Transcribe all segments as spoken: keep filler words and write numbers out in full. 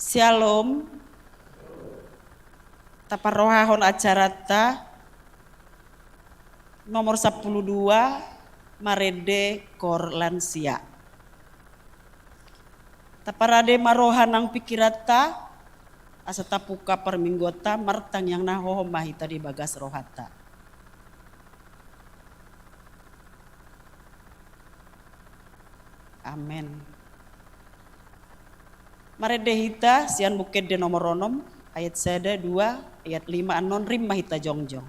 Syalom. Taparrohahon acaranta nomor sampulu dua, marende koor lansia. Taparade ma roha nang pingkiranta, asa tapungka parmingguonta. Martangiang na hohom ma hita di bagas rohanta. Amen. Marende hita sian Buku Ende nomor onom, ayat sada, dua, ayat lima, annon rim ma hita jongjong.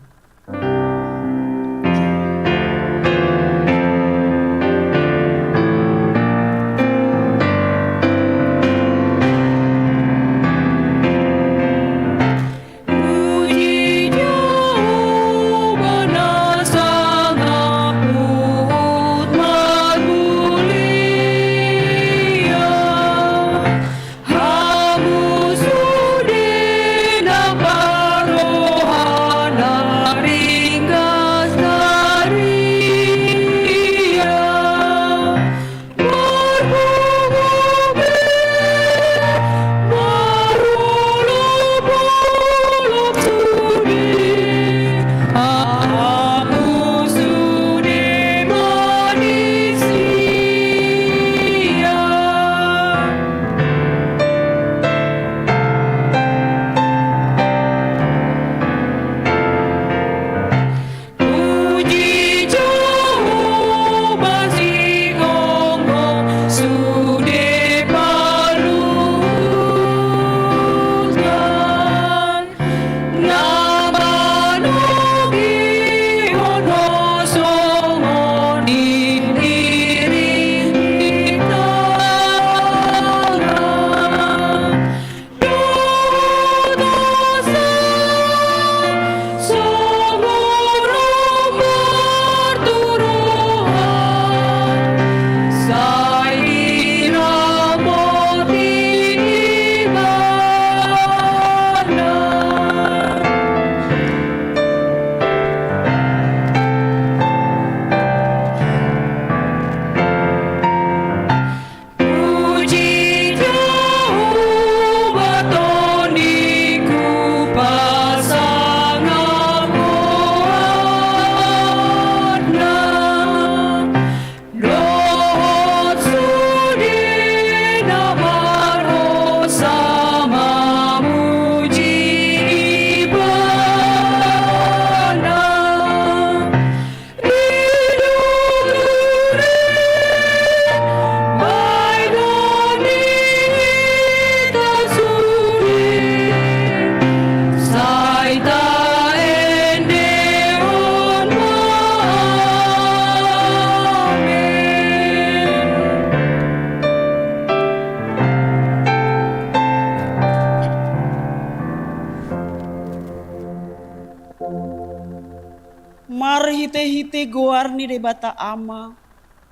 Marhitehite goar ni Debata Ama,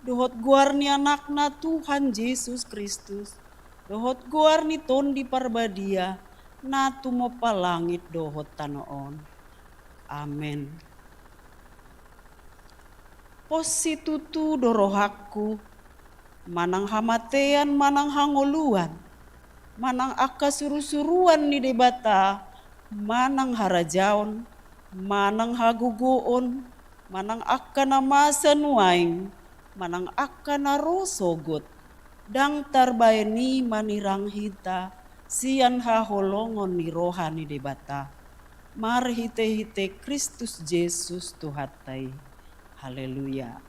dohot goar ni Anakna Tuhan Jesus Kristus, dohot goar ni Tondi Parbadia, na tumompa langit dohot tano on. Amen. Pos situtu do rohangku, manang hamatean, manang hangoluan, manang angka surusuruan ni Debata, manang harajaon, manang hagogoon, manang angka na masa nuaeng, manang angka na ro sogot, ndang tarbaen i manirang hita sian haholongon ni roha ni Debata, marhitehite Kristus Jesus Tuhanta i. Haleluya.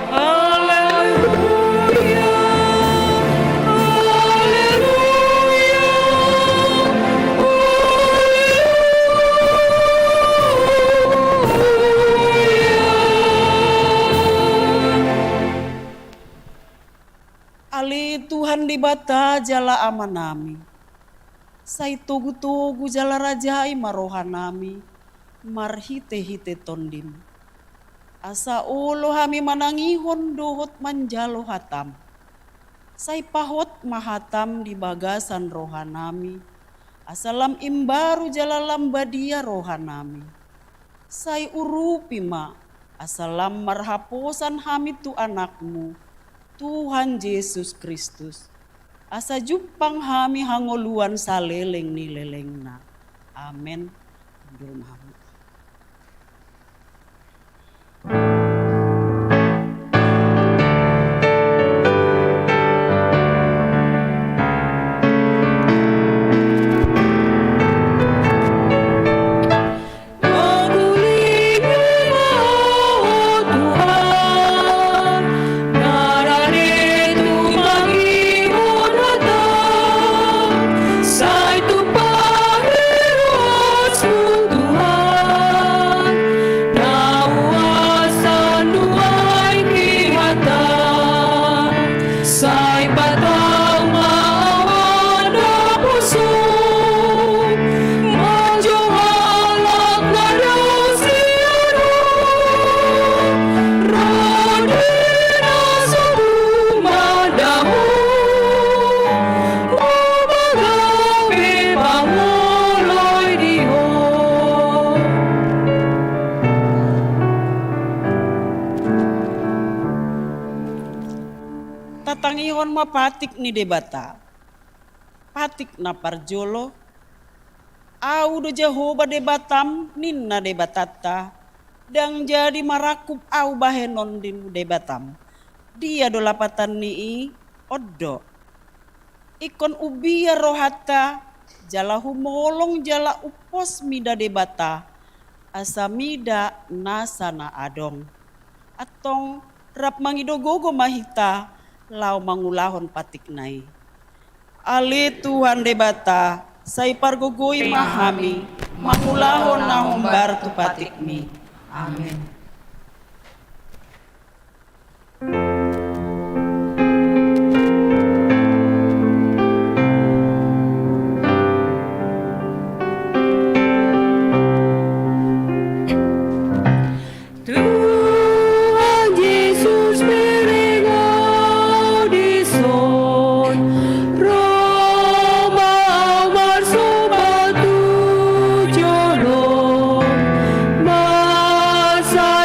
Haleluya. Haleluya. Ale Tuhan Debata jala Amanami, sai togutogu jala rajai ma rohanami marhitehite Tondim, asa olo hami manangihon dohot manjalo hatam. Sai pahot ma hatam di bagasan rohanami, asa lam imbaru jala lam badia rohanami. Sai urupi ma, asa lam marhaposan hami tu Anakmu, Tuhan Jesus Kristus. asa jumpang hami hangoluan saleleng ni lelengna. Amen. Hundul ma hamu. Sai patau ma ahu na pusu, manjou halak na dao sian Ho, ro di na so tumanda Ho, Ho ma gabe pangoloi di Ho. Tatangihon ma patik ni Debata. Patik na parjolo. Ahu do Jahowa Debatam, ninna Debatanta, ndang jadi marangkup ahu bahenonmu Debatam. Dia do lapatan ni i? On do. Ingkon umbia rohanta, jala humolong jala umpos mida Debata, asa mida nasa na adong. Antong rap mangido gogo ma hita laho mangulahon patikna i. Ale Tuhan Debata, sai pargogoi ma hami mangulahon na hombar tu patikmi. Amen. Tuhan Jesus, bereng ahu dison, ro ma ahu marsomba tu jolom, masa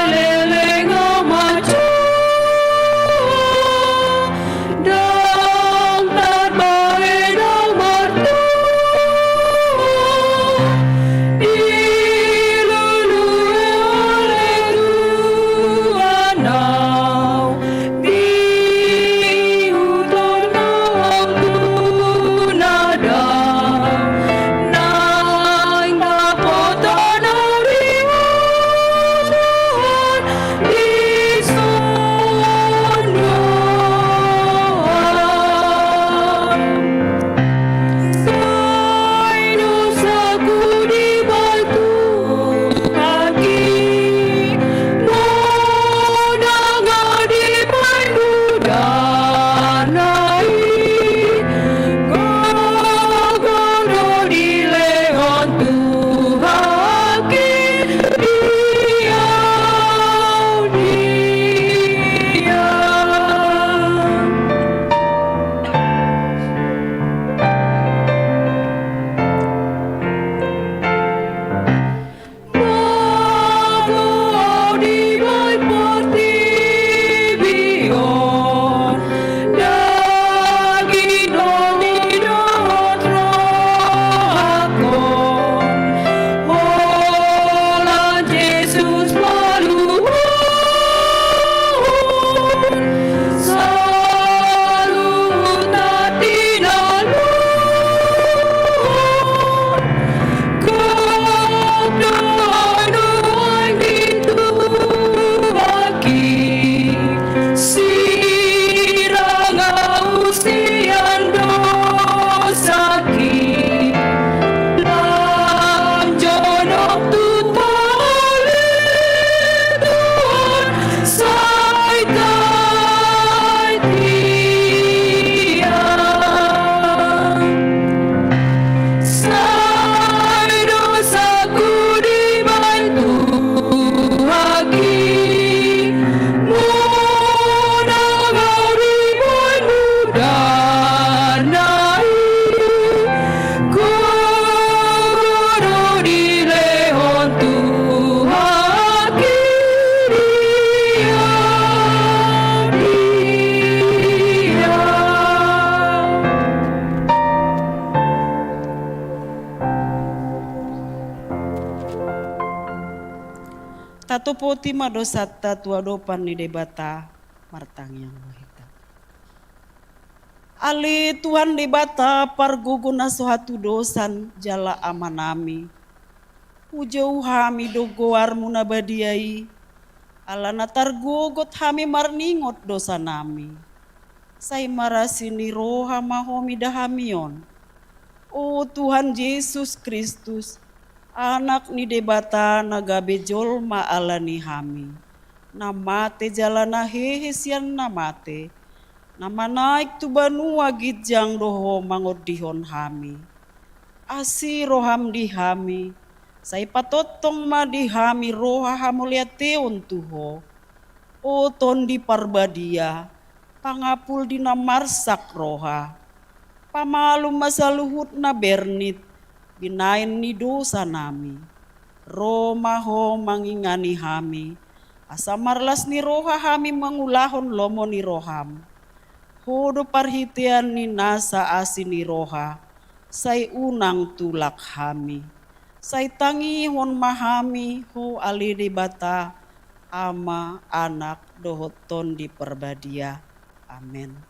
Tatopoti ma dosanta tu adopan ni Debata. Martangiang ma hita. Ale Tuhan Debata, pargogo na so hatudosan jala Amanami, hujou hami do goarmu na badia i, ala na targogot hami marningot dosanami. Sai marasi ni roha ma Ho mida hami on. O Tuhan Jesus Kristus, Anak ni Debata na gabe jolma ala ni hami, na mate jala na hehe sian na mate, na manaek tu banua ginjang do Ho mangondihon hami. Asi roham di hami, sai patongtong ma di hami roha hamauliateon tu Ho. O Tondi Parbadia, pangapul di na marsak roha, pamalum ma saluhut na bernit, binaen ni dosanami. Ro ma Ho mangingani hami, asa marlas ni roha hami mangulahon lomo ni roham. Ho do parhitean ni nasa asi ni roha, sai unang tulak hami. Sai tangihon ma hami Ho ale Debata, Ama, Anak, dohot Tondi Parbadia. Amen.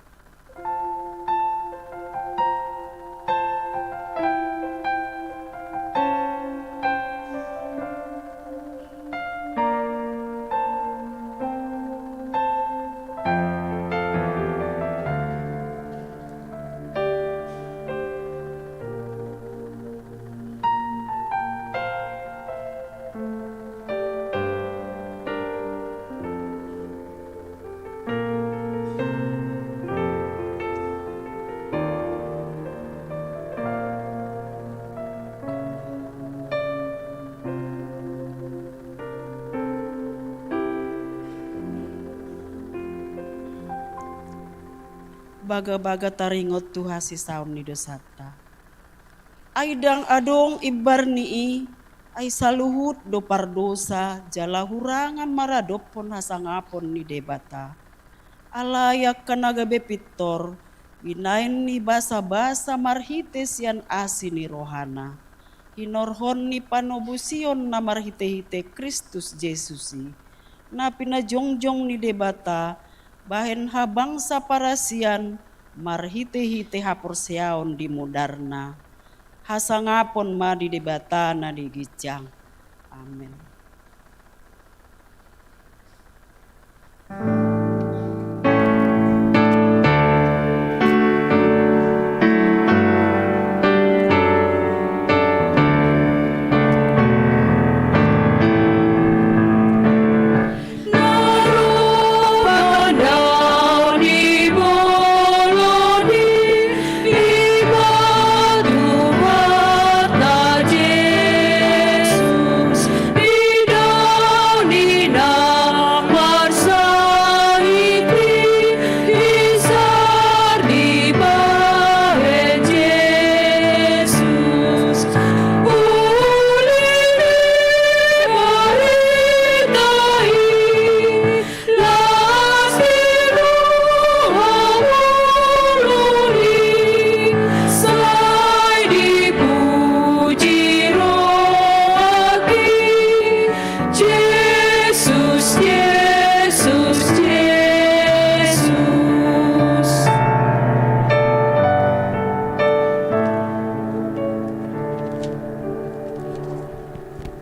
Bagabaga taringot tu hasisaon ni dosanta. Ai ndang adong imbar ni i, ai saluhut do pardosa jala hurangan maradophon hasangapon ni Debata. Alai angka na gabe pintor, binaen ni basabasa marhite sian asi ni rohana, hinorhon ni panobusion na marhitehite Kristus Jesus i, na pinajongjong ni Debata bahen habangsa parasian marhitehite haporseaon di mudarna, hasangapon ma di Debata na di ginjang. Amen.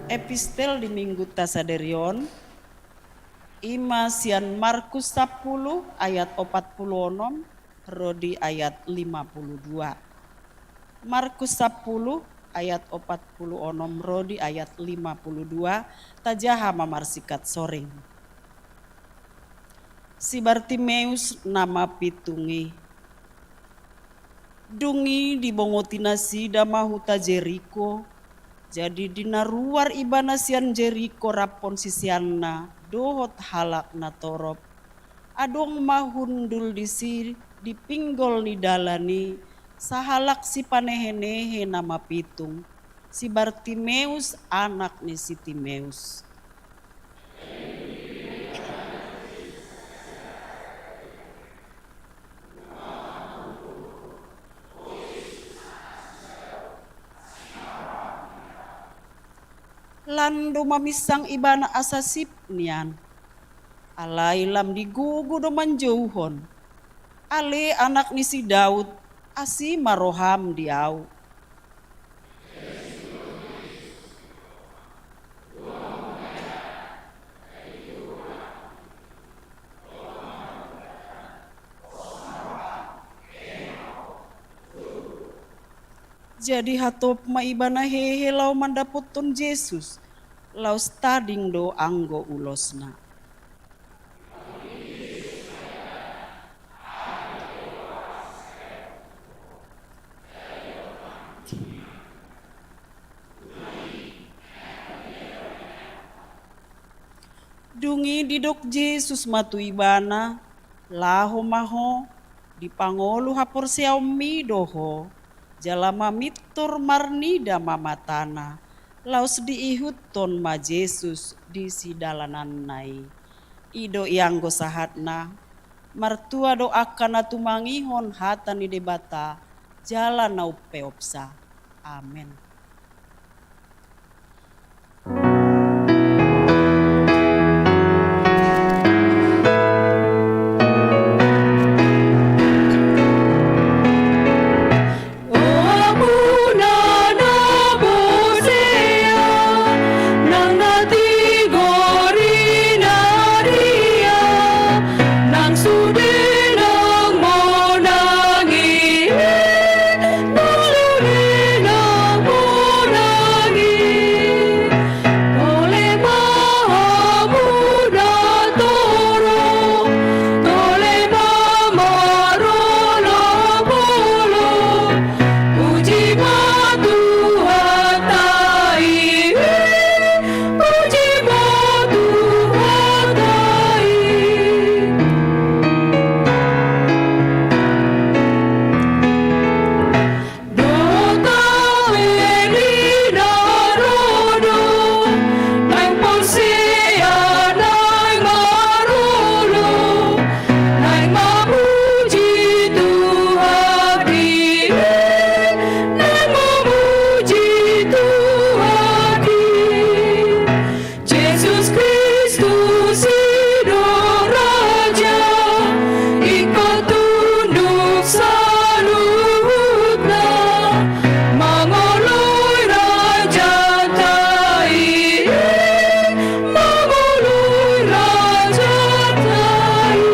Epistel di Minggunta sadari on, i ma sian Markus sampulu ayat opat pulu onom ro di ayat lima pulu dua. Markus sampulu ayat opat pulu onom ro di ayat lima pulu dua, tajaha ma marsikat soring. Si Bartimeus na mapitung i. Dung i dibongoti nasida ma huta Jeriko. Jadi di na ruar ibana sian Jeriko rap hon siseanna dohot halak na torop, adong ma hundul disi di pinggol ni dalan i sahalak sipanehenehe na mapitung, si Bartimeus anak ni si Timeus. Lan do maminsang ibana asa sip nian. Alai lam digogo do manjouhon. Ale anak ni si Daud, asi ma roham di ahu. Jadi hatop ma ibana hehe laho mandapothon Jesus, laos tading do anggo ulosna. Dung i didok Jesus ma tu ibana, laho ma ho, dipangolu haporseaonmi do ho, jala mamintor marnida ma matana, laos diihuthon ma Jesus di sidalananna i. I do i anggo sahatna, martua do angka na tumangihon hata ni Debata, jala na umpeopsa. Amen. Jesus Kristus i do Raja, ingkon tunduk saluhutna, mangoloi Rajanta i, mangoloi Rajanta i.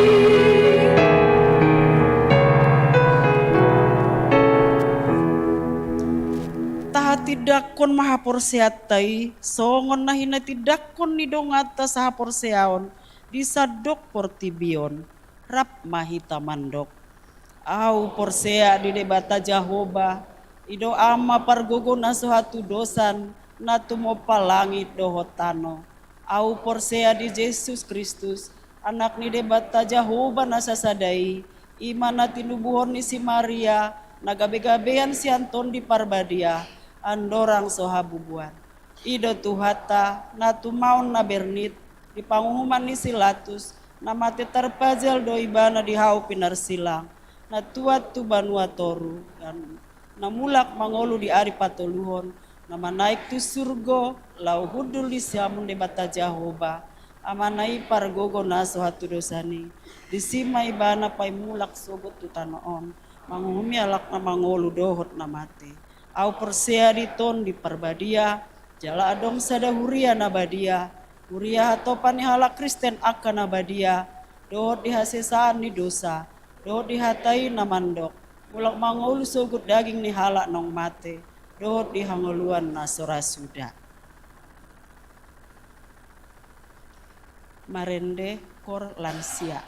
Tahatindangkon ma haporseaonta i, songon na hinatindangkon ni donganta sahaporseaon di sandok portibi on. Rap ma hita mandok. Ahu porsea di Debata Jahowa, i do Ama pargogo na so hatudosan, na tumompa langit dohot tano. Ahu porsea di Jesus Kristus, Anak ni Debata Jahowa na sasada i, i ma na tinubuhon ni si Maria, na gabegabean sian Tondi Parbadia, andorang so habubuan. I do Tuhanta, na tumaon na bernit, di panguhuman ni si Latus, na mate tarpajal do ibana di hau pinarsilang, na tuat tu banua toru, dan na mulak mangolu di ari patoluhon, na manaek tu surgo, laho hundul di siamun Debata Jahowa, Amana i pargogo na so hatudosan i, disi ma ibana paimulak sogot tu tano on, manguhumi halak na mangolu dohot na mate. Ahu porsea di Tondi Parbadia, jala adong sada huria na badia, huria hatopan ni halak Kristen angka na badia, dohot di hasesaan ni dosa, dohot di hata i na mandok, mulak mangolu sogot daging ni halak naung mate, dohot di hangoluan na so ra suda. Marende kor lansia.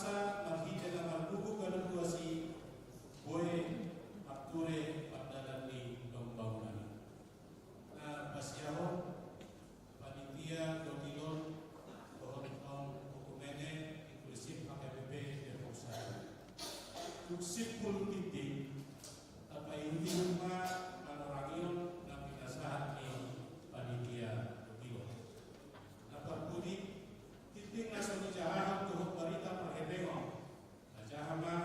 marhite na marbubu ganup ruas i, boi marture pardalan ni pambangunan i. Na pasiahon panitia Gotilon dohot okumene inklusif H K B P Depok satu. Tung simpul tintin, tapaihutihut ma panorang on na pinasahat ni panitia Gotilon. Na parpudi, tintin na so dijahahon dohot barita parhepengon na jaha ma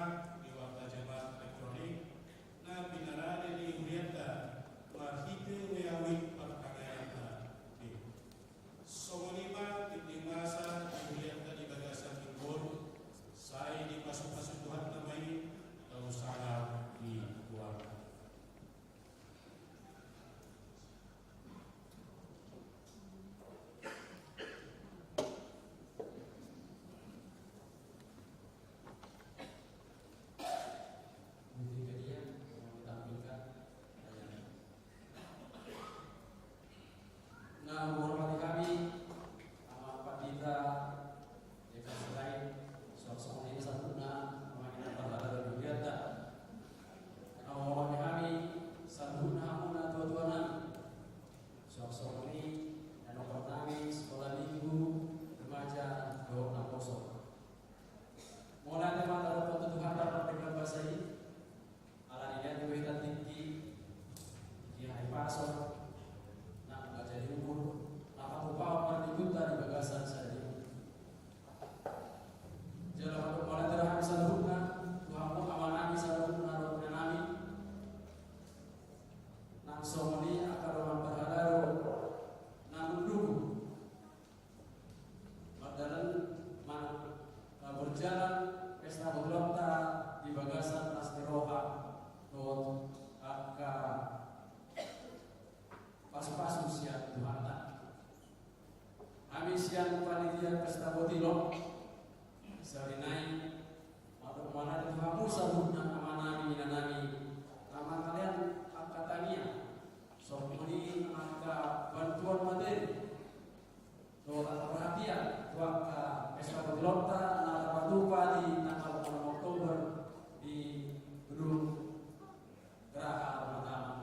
di warta jamaat elektronik na pinarade ni hurianta marhite weawit partangianganta be. Songon i ma tintin masa di hurianta di bagasan minggu on, sai dipasupasu Tuhanta ma i, tau sangap di goarna. Mungkin ke dia, mau ditampilkan. Na huhormati hami Amang Pandita Eka Sirait, suang songon i saluhutna amang inang parhalado di hurianta. Na huhormati hami saluhutna hamu natuatua nami, suang songon i na nongkrong nami sikola minggu, remaja dohot naposo. Mauliate ma taruhon tu Tuhanta pardenggan basa i. Ala ni na dibahen hita tingki, tingki hahipason, na manjadi uhum na patupahon parminggunta di bagasan sadari on. Jala mandok mauliate do hami saluhutna tu hamu amanami saluhutna dohot inanami, nang songon i angka dongan parhalado na munduk mardalan, ma-, eh, berjalan pesta Gotilonta di bagasan las ni roha dohot angka pasupasu sian Tuhanta. Hami sian panitia pesta Gotilon, sarinai, mandok mauliate tu hamu saluhutna amanami inanami, na mangalean angka tangiang, songon i angka bantuan materi dohot angka perhatian tu angka pesta Gotilonta na tapatupa di tanggal onom Oktober di Gedung Graha Ruma Tama.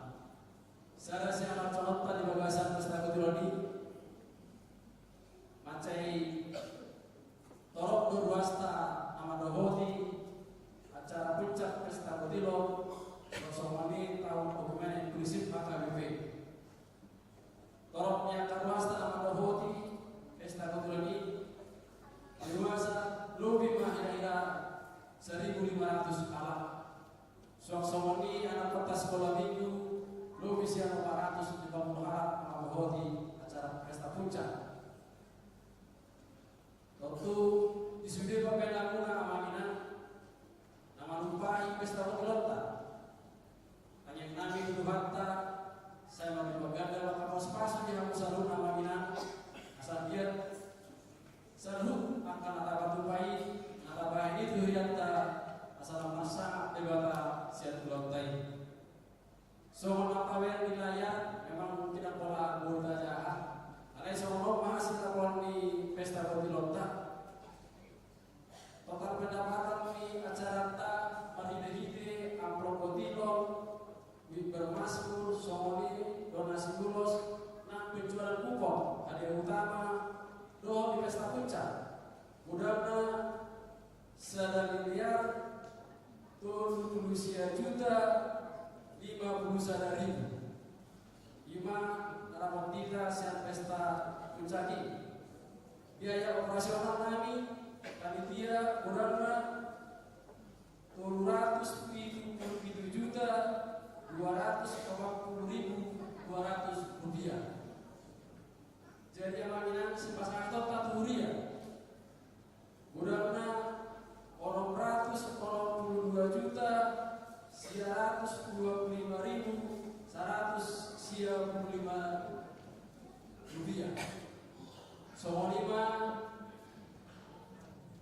Sada sian pansalonta di bagasan pesta Gotilon i, mansai torop do ruasta na mandohoti acara puncak pesta Gotilon, songon i taon okumene inklusif H K B P. Torop ni angka ruasta na mandohoti pesta Gotilon i, di ruas lobi ma hira-hira saribu lima ratus halak. Suang songon i anak petas sikola minggu, lobi sian opat ratus lima puluh halak mandohoti acara pesta puncak. Tontu di sude pambahenanmuna amang inang na manumpahi pesta Gotilonta, tangiang nami tu Tuhanta, sai marlipat ganda ma angka pasupasu di hamu saluhutna amang inang, asa biar saluhut angka na tapatupa i na tabahen i tu hurianta, asa lam marsangap Debata sian ulaonta i. Songon na tabereng di layar, memang mungkin pola boru tajaha. Alai songon on ma hasil na pola ni pesta Gotilonta. Total pendapatan ni acaranta marhite-hite amplop Gotilon, duit bermasmur, songon i donasi ulos, nang penjualan kupon hadiah utama dohot di pesta puncak, godangna sada miliar tolu pulu sia juta lima pulu sada ribu. I ma na dapot hita sian pesta puncak i. Biaya operasional nami panitia godangna tolu ratus pitu pulu pitu juta dua ratus opat pulu ribu dua ratus rupiah. Jadi amang inang, sipasahatonta tu huria, godangna onom ratus onom pulu dua juta sia ratus dua pulu lima ribu saratus sia pulu lima rupiah. Songon i ma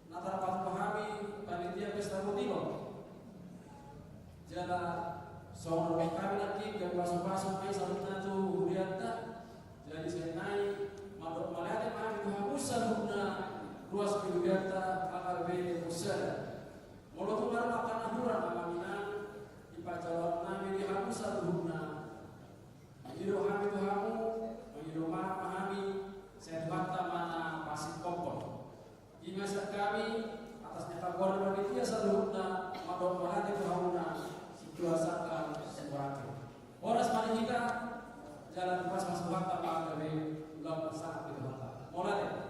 na tarpatupa hami panitia pesta Gotilon. Jala songon na hami nangkin, gabe pasu-pasu ma i saluhutna tu hurianta. Jadi sarinai, mandok mauliate ma hami tu hamu saluhutna ruas ni hurianta, H K B P Depok Sada. Molo tung adong angka na hurang, Amang Inang, di pajaloan nami di hamu saluhutna, mangido hami tu hamu, mangido maaf ma hami, sai Tuhanta ma na pasingkophon. Di masa hami, atas ni angka goar ni panitia saluhutna, mandok mauliate tu hamuna, situan sangkam Siborangkir. Horas ma di hita, jala dipasu-pasu Tuhanta ma gabe ulaon na sangap di Tuhanta. Mauliate.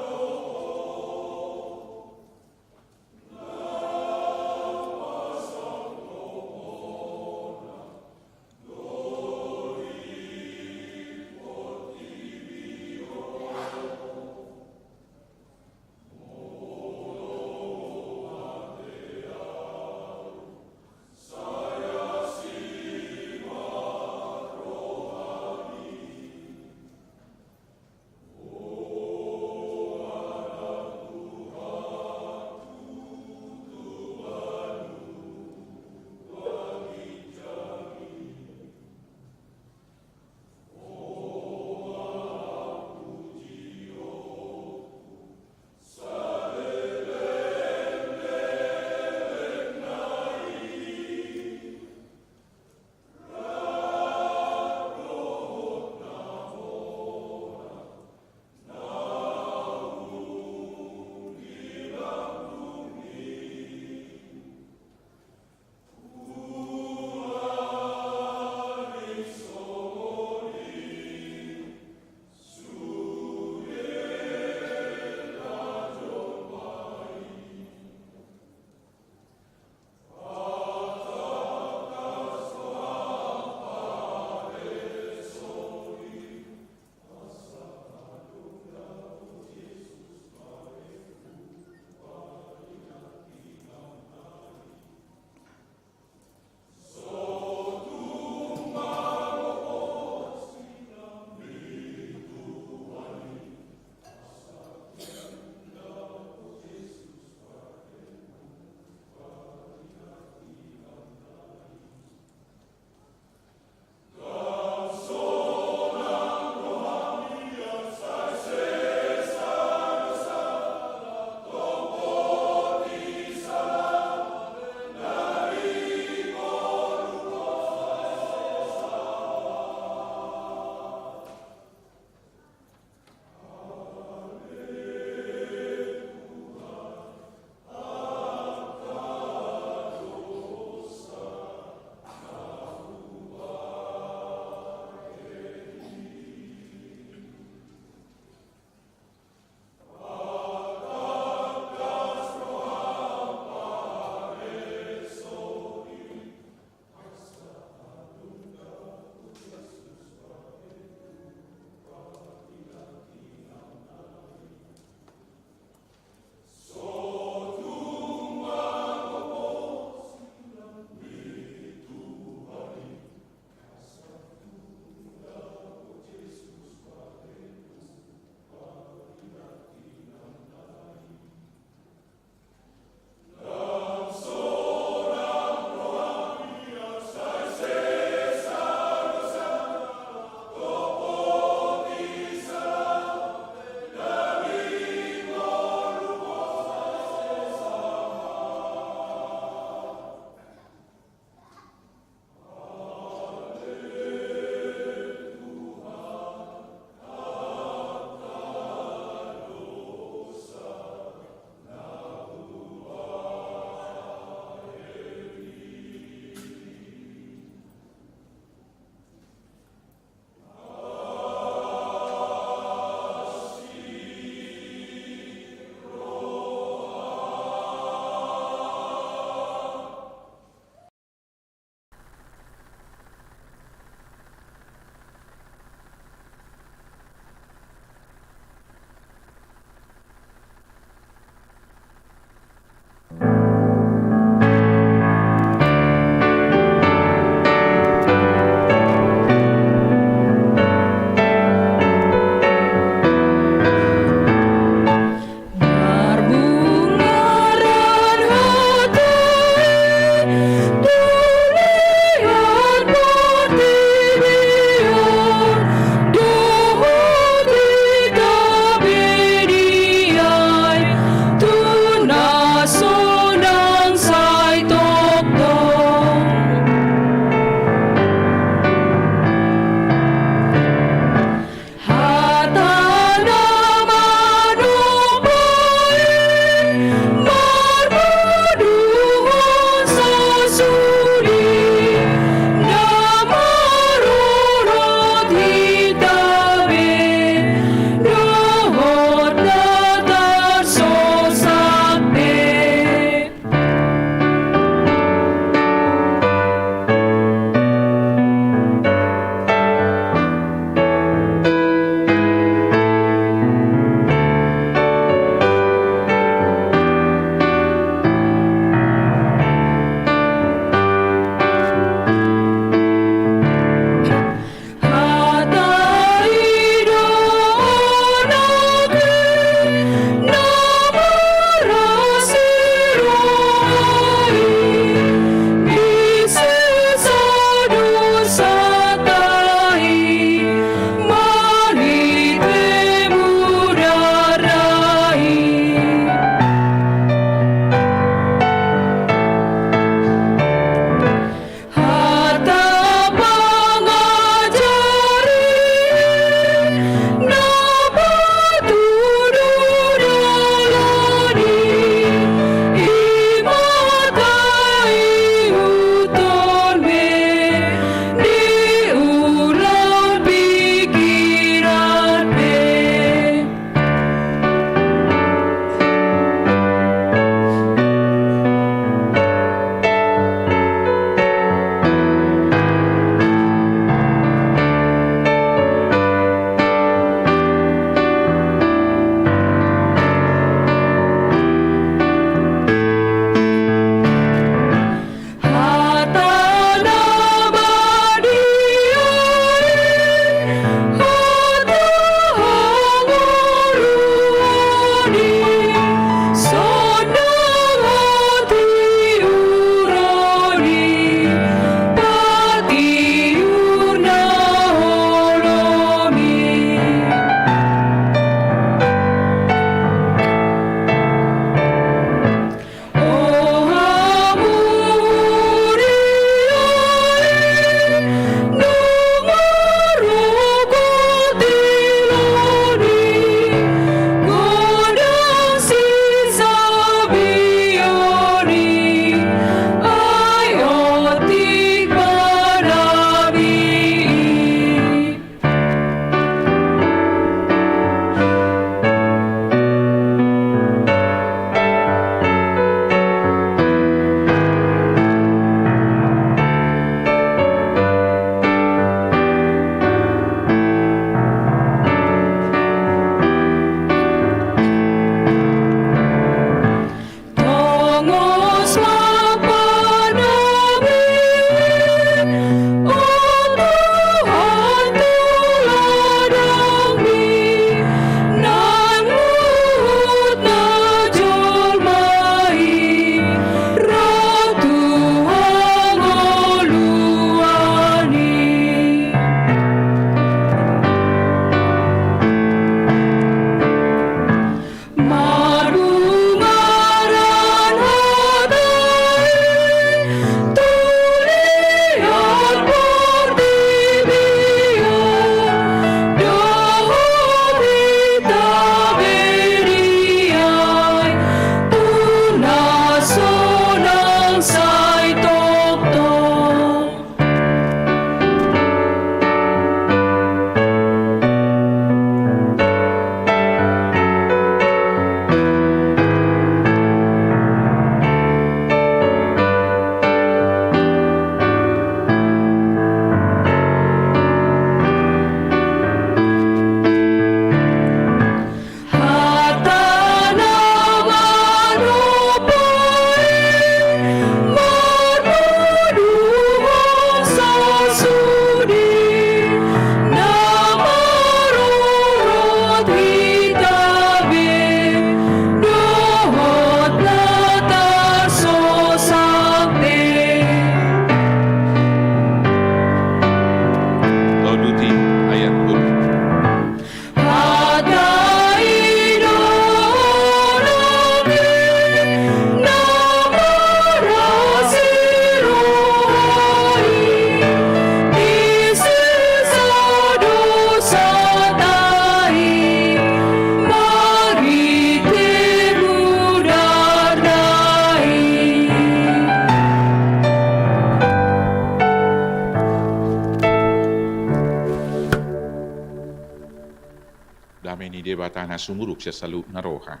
Debata na sumurung sian saluhutna roha,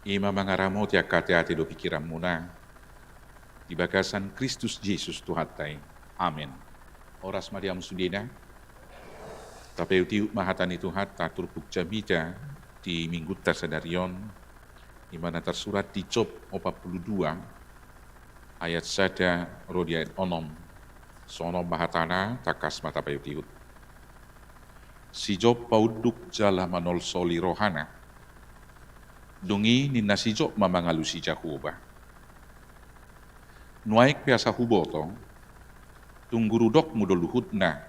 i ma mangaramoti angka ateate dohot pingkiranmuna di bagasan Kristus Jesus Tuhanta i. Amen. Horas ma di hamu sudena. Tapaihutihut ma hata ni Tuhanta turpuk jamita di minggunta sadari on, i ma na tarsurat di Job opat pulu dua, ayat sada ro di ayat onom. Songon on ma hatana, tangkas ma tapaihutihut. Si Job paunduk jala manolsoli rohana. Dung i ninna si Job ma mangalusi Jahowa: Nuaeng pe asa huboto, tung guru dokmu do luhutna,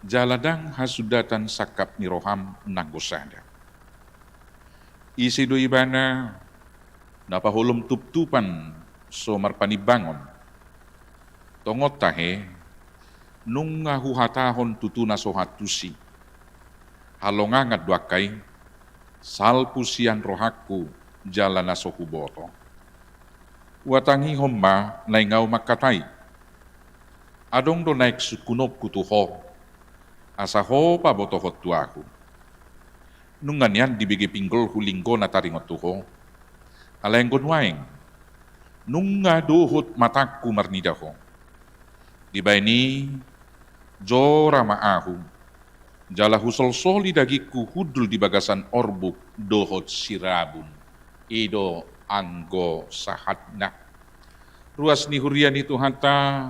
jala ndang hasundatan sangkap ni roham nanggo sada. Ise do ibana na paholom tuptupan so marpanimbangon? Tongon tahe, nunga huhatahon tutu na so hantusi. Halongangan do angka i, salpu sian rohangku jala na so huboto. Huhatangihon ma naeng ahu mangkatai. Adong do naeng sungkunonku tu ho, asa ho pabotohon tu ahu. Nunga nian dibege pinggolhu linggo na taringot tu ho. Alai anggo nuaeng, nunga dohot matangku marnida ho. Dibaen i, jora ma ahu, jala husolsoli dagingku hundul di bagasan orbuk dohot sirabun. I do anggo sahatna. Ruas ni huria ni Tuhanta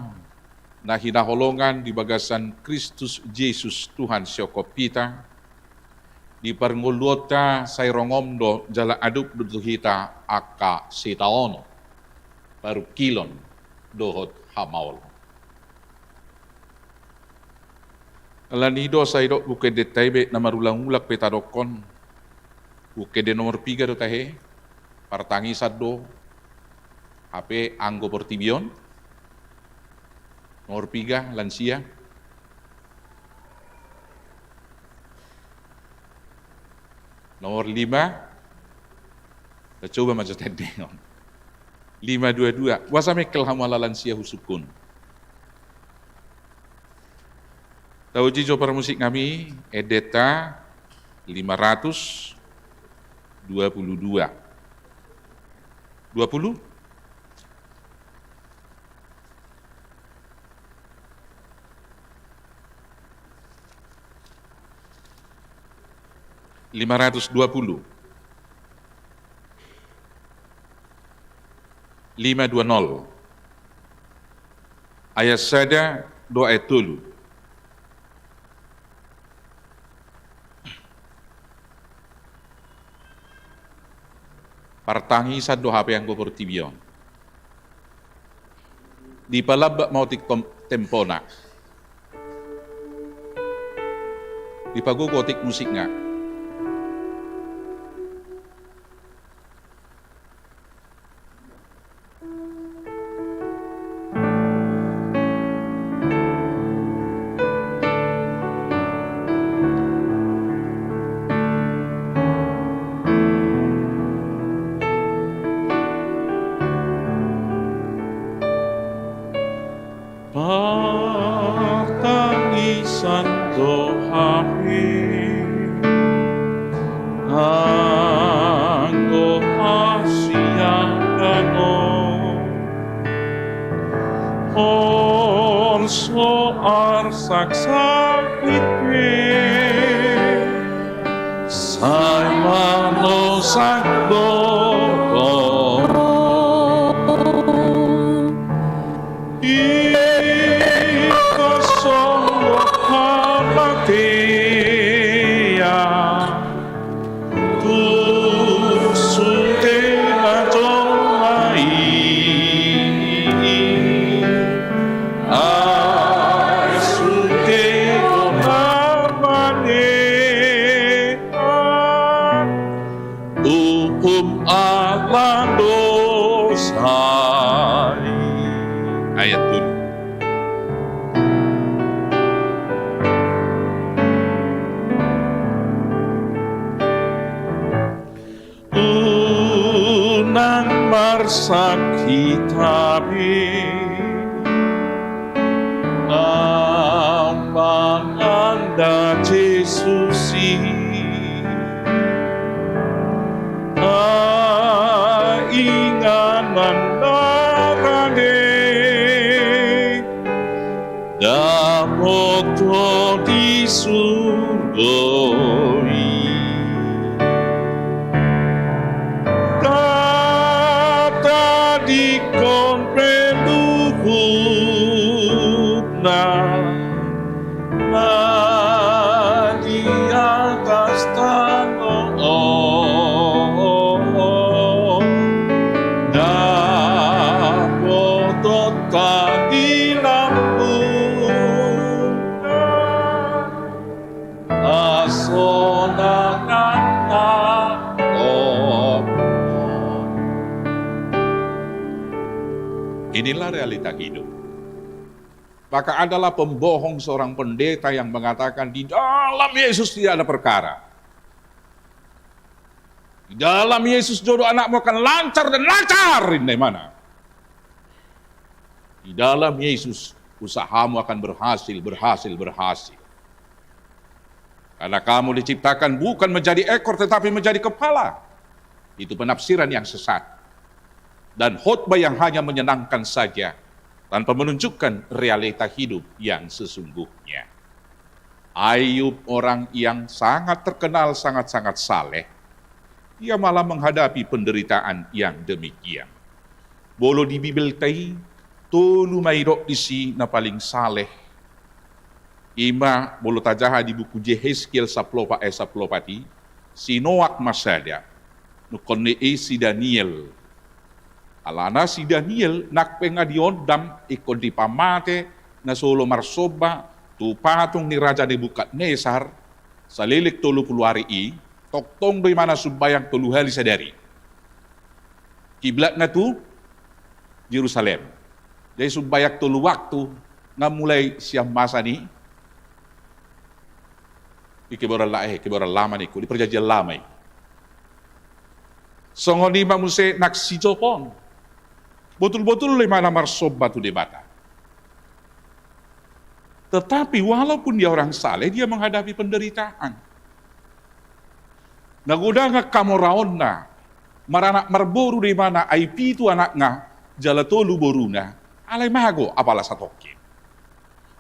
na hinaholongan di bagasan Kristus Jesus Tuhan siongkop hita, di parngoluonta sai rongom do jala adop do tu hita angka sitaonon, parungkilon dohot hamaolon. Alani i do sai dok buku endenta i be na marulangulak pe tadokkon. Buku ende nomor piga do tahe? Partangisan do hape anggo portibi on. Nomor piga, lansia. Nomor lima. Coba ma jo tendengon. Lima dua dua. Boasa mengkel hamu ala lansia husungkun? Tauji jo parmusik nami, endenta lima ratus dua puluh dua. Dua puluh? Lima ratus dua puluh. Lima dua nol. Ayat sada dohot ayat tolu. Partangisan do hape anggo portibi on. Dipalambak ma otik tom-, tempona. Dipagogo otik musikna. Partangisan do hape anggo hasiangan on, on so arsak sakit pe, sai manosak do ho. Ingkon songgop hamatean tusuk tena jolma i, ai sude do na manean uhum ala dosa i. Ayat tolu. Unang marsak hita be, na manganda Jesus i. Pandarani dapotan di surgo i. Tatadingkon pe luhutna na di atas tano on, dapotan di lambungna, asa na nang na. Inilah realita hidup. Maka adalah pembohong seorang pendeta yang mengatakan, "Di dalam Yesus tidak ada perkara. Di dalam Yesus jodoh anakmu akan lancar dan lancar," ninna ibana. "Di dalam Yesus usahamu akan berhasil, berhasil, berhasil. Karena kamu diciptakan bukan menjadi ekor, tetapi menjadi kepala." Itu penafsiran yang sesat dan khotbah yang hanya menyenangkan saja, tanpa menunjukkan realita hidup yang sesungguhnya. Ayub, orang yang sangat terkenal, sangat-sangat saleh, ia malah menghadapi penderitaan yang demikian. Molo di Bibelta i, tolu ma didok disi na paling saleh. Ima molo tajaha di buku Yehezkiel sampulu opat ayat sampulu opat i, si Noak ma sada, nungnga i si Daniel. Alana si Daniel nang pe nga diondam ingkon dipamate na so olo marsomba tu patung ni Raja Nebukadnesar, saleleng tolu pulu ari i, tongtong do ibana sumbayang tolu hali sadari. Kiblatna tu Jerusalem. Jadi sumbayang tolu waktu, nga mulai sian masa ni, di kebayoran la-, eh, kebayoran lama ningku, di perjanjian lama i. Songon i ma muse nang si Job on. Botul-botul do ibana marsomba tu Debata. Tetapi walaupun dia orang saleh, dia menghadapi penderitaan. Na godang angka hamoraonna, maranak marboru do ibana, ai pitu anakna, jala tolu boruna, alai mago apala satongkin.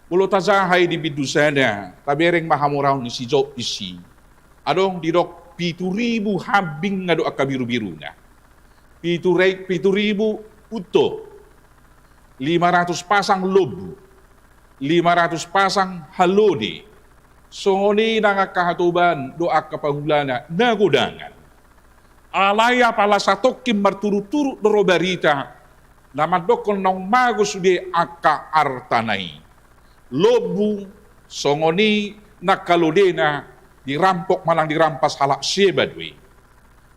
Molo tajaha i di bindu sada, tabereng ma hamoraon ni si Job disi. Adong didok pitu ribu hambing nga do angka birubiruna. Pitu re-, pitu ribu unto. Lima ratus pasang lombu. Lima ratus pasang halode. Songon i nang angka hatoban dohot angka pangulana na godangan. Alai apala satongkin marturut-turut do ro barita na mandokkon naung mago sude angka artana i. Lombu, songon i nang halodena, dirampok manang dirampas halak Seba do i.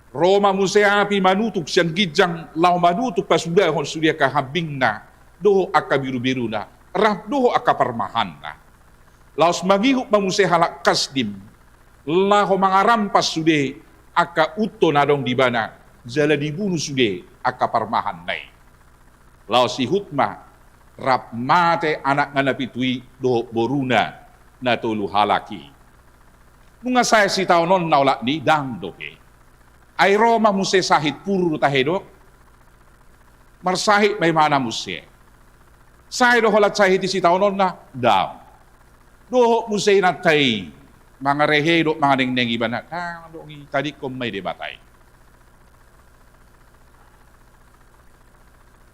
Ro ma muse api manutup sian ginjang laho manutup pasudahon sude angka hambingna dohot angka birubiruna rap dohot angka parmahanna. Laos mangihut ma muse halak Kasdim laho mangarampas sude angka unto na adong di ibana, jala dibunu sude angka parmahanna i. Laos ihut ma rap mate anakna na pitu i dohot boruna na tolu halak i. Nunga sae sitaononna olat ni i? Ndang dope. Ai ro ma muse sahit puru do tahe do. Marsahit ma ibana muse. Sae do holan sahit i sitaononna? Ndang. Dohot muse inanta i mangarehe dohot manganengneng ibana, ndang, dung i tadingkon ma i Debata i.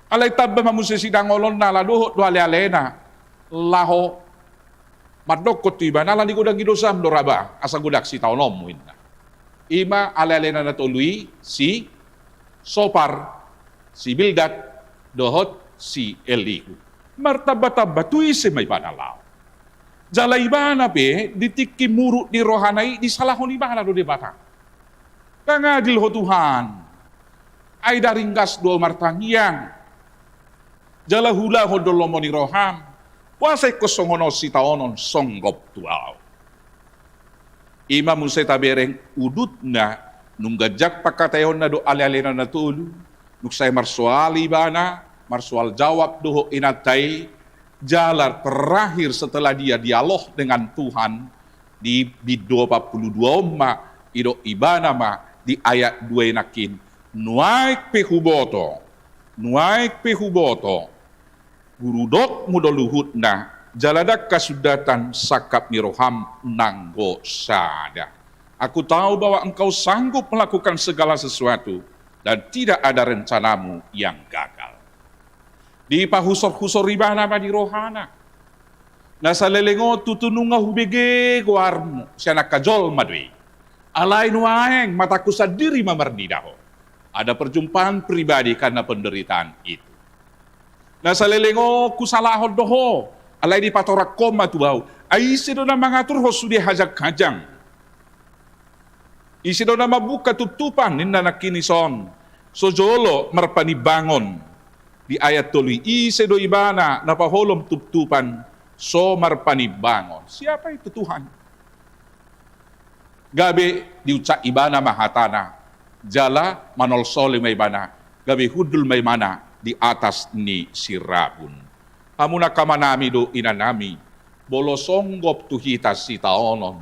Alai tamba ma muse sidangolonna ala dohot do alealena laho mandokkon tu ibana, ala ni godang i dosam do ra ba asa godang sitaononmu, ninna. Ima alealena na tolu i, si Sopar, si Bildad, dohot si Elihu. Martambatamba tu ise ma ibana laho. Jala ibana pe di tingki muruk ni rohana i disalahon ibana do Debata. Ndang adil ho Tuhan. Ai daringgas do martangiang. Jala huulahon do lomo ni roham. Boasa ingkon songon on sitaonon songgop tu ahu? Ima muse tabereng udutna, nunga ganjang pangkataionna dohot alealena na tolu, dung sae marsoal ibana, marsoal jawab dohot inanta i, jala terakhir setelah dia dialog dengan Tuhan, di bindu opat pulu dua on ma, didok ibana ma di ayat dua i nangkin, nuaeng pe huboto, Nuaeng pe huboto, guru dokmu do luhutna, jala ndang hasundatan sangkap ni roham nanggo sada. Aku tahu bahwa engkau sanggup melakukan segala sesuatu, dan tidak ada rencanamu yang gagal. Dipahusorhusor ibana ma di rohana. Na saleleng on tutu nunga hubege goarmu, sian angka jolma do i. Alai nuaeng matangku sandiri ma marnida ho. Ada perjumpaan pribadi karena penderitaan itu. Na saleleng on husalahon do ho, alai dipatorangkon ma tu ahu. Ai ise do na mangatur ho sude hajanghajang? Ise do na mambuka tuptupan, ninna nangkin dison, so jolo marpanimbangon. Di ayat tolu i, ise do ibana na paholom tuptupan so marpanimbangon? Siapa itu Tuhan? Gabe diucak ibana ma hatana, jala manolsoli ma ibana, gabe hundul ma ibana di atas ni sirabun. Hamu angka amanami dohot inanami, molo songgop tu hita sitaonon,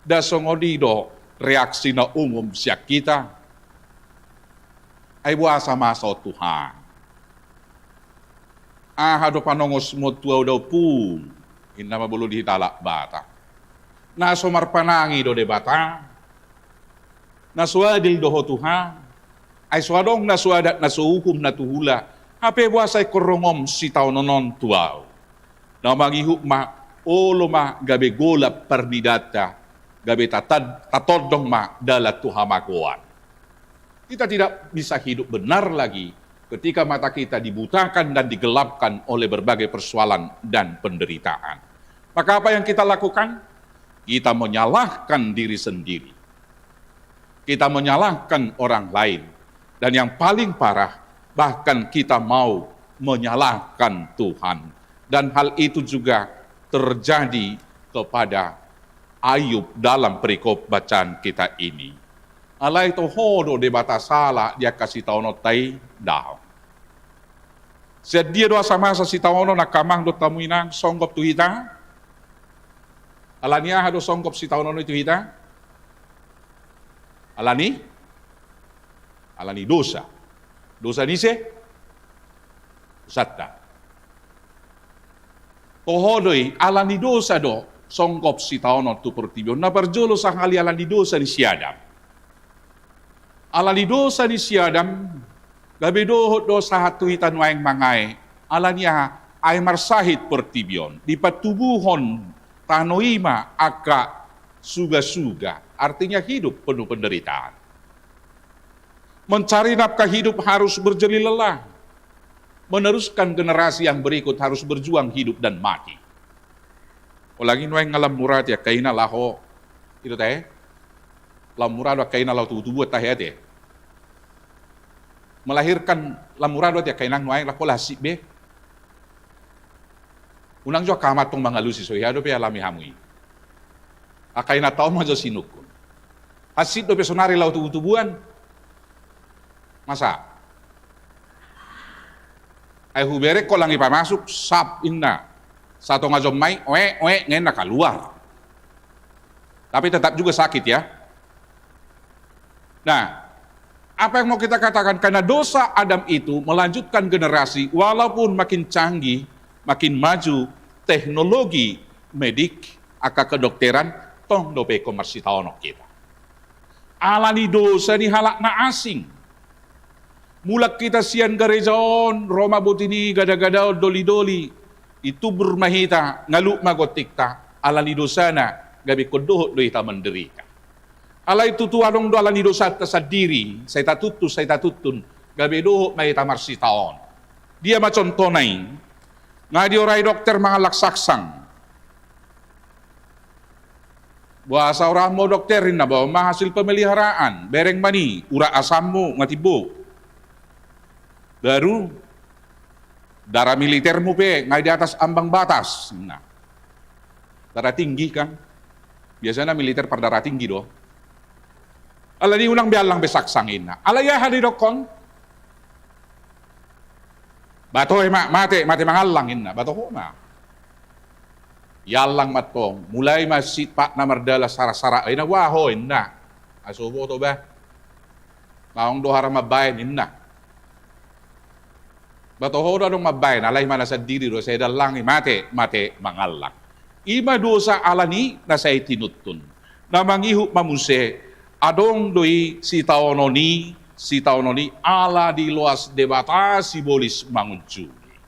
nda songon i do reaksi na umum sian hita? Ai boasa masa on Tuhan? Aha do panongosmu tu ahu da ompung? Ninna ma molo di hita halak Batak. Na so marpanangi do Debata? Na so adil do ho Tuhan? Ai so adong na so adat na so uhum na tuhula, hape boasa ingkon rongomu sitaonon on tu ahu? Na mangihut ma, olo ma gabe golap parnidanta, gabe tatad-, tatondong ma dalan tu hamagoan. Kita tidak bisa hidup benar lagi ketika mata kita dibutakan dan digelapkan oleh berbagai persoalan dan penderitaan. Maka apa yang kita lakukan? Kita menyalahkan diri sendiri. Kita menyalahkan orang lain. Dan yang paling parah, bahkan kita mau menyalahkan Tuhan. Dan hal itu juga terjadi kepada Ayub dalam perikop bacaan kita ini. Alai toho do Debata sala di angka sitaononta i? Daong. Sian dia do asa masa sitaonon angka amang dohot hamu inang songgop tu hita? Alani aha do songgop sitaonon i tu hita? Alani? Alani dosa. Dosa ni ise? Dosanta. Toho do i, alani dosa do songgop sitaonon tu portibi on. Na parjolo sahali alani dosa ni si Adam. Alani dosa ni si Adam, gabe dohot do sahat tu hita nuaeng mangae. Alani aha? Ai marsahit portibi on, dipatubuhon tano i ma angka sugasuga, artinya hidup penuh penderitaan. Mencari nafkah hidup harus berjeli lelah. Meneruskan generasi yang berikut harus berjuang hidup dan mati. Apalagi nuaeng nga lam mura ate angka ina laho, i do ate, lam mura do angka ina laho tubutubuan tahe ate. Melahirkan lam mura do ate angka inang nuaeng, ndang pola hansit be. Unang jo angka ama tong mangalusi, so hea dope alami hamu i. Angka inanta on ma jo sinungkun. Hansit dope sonari laho tubutubuan. Masa? Ai hubereng holan i pamasuk, sap inna. Satonga jom ma i, oe, oe, ninna, kaluar. Tapi tetap juga sakit ya. Nah, apa yang mau kita katakan? Karena dosa Adam itu melanjutkan generasi, walaupun makin canggih, makin maju teknologi medik, angka kedokteran, tong dope ingkon marsitaonon hita. Alani dosa ni halak na asing. Mulak hita sian gareja on, ro ma boti ni gadagada on, dolidoli, ditubur ma hita, ngaluk ma gontingta, alani dosana, gabe ingkon dohot do hita menderita. Alai tutu adong do alani dosanta sandiri, sai tatuntun, sai tatuntun, gabe dohot ma hita marsitaonon. Dia ma contohna i? Nga diorai dokter mangallang saksang. Boasa orammu dokter, ninna, bahen ma hasil pemeliharaan, bereng ma i, urat asammu nga timbo. Baru darah militermu pe nga di atas ambang batas, ninna. Darah tinggi kan. Biasana militer pardarah tinggi do. Alani i unang be allang be saksang, ninna. Alai aha didokkon? Ba toho ma, mate, mate mangallang, ninna. Ba toho ma. Iallang ma tong, mulai ma sipat na mardalan sarasarak, ninna, "Wa ho," ninna. "Aso boto ba. Naung do hara mambahen," ninna. Ba toho do adong mambaen, alai manasa diri do sai dallang i, mate, mate mangallang. I ma dosa alani na sai tinuntun. Na mangihut ma muse, adong do i sitaonon i, sitaonon i ala diloas Debata sibolis mangunjuni.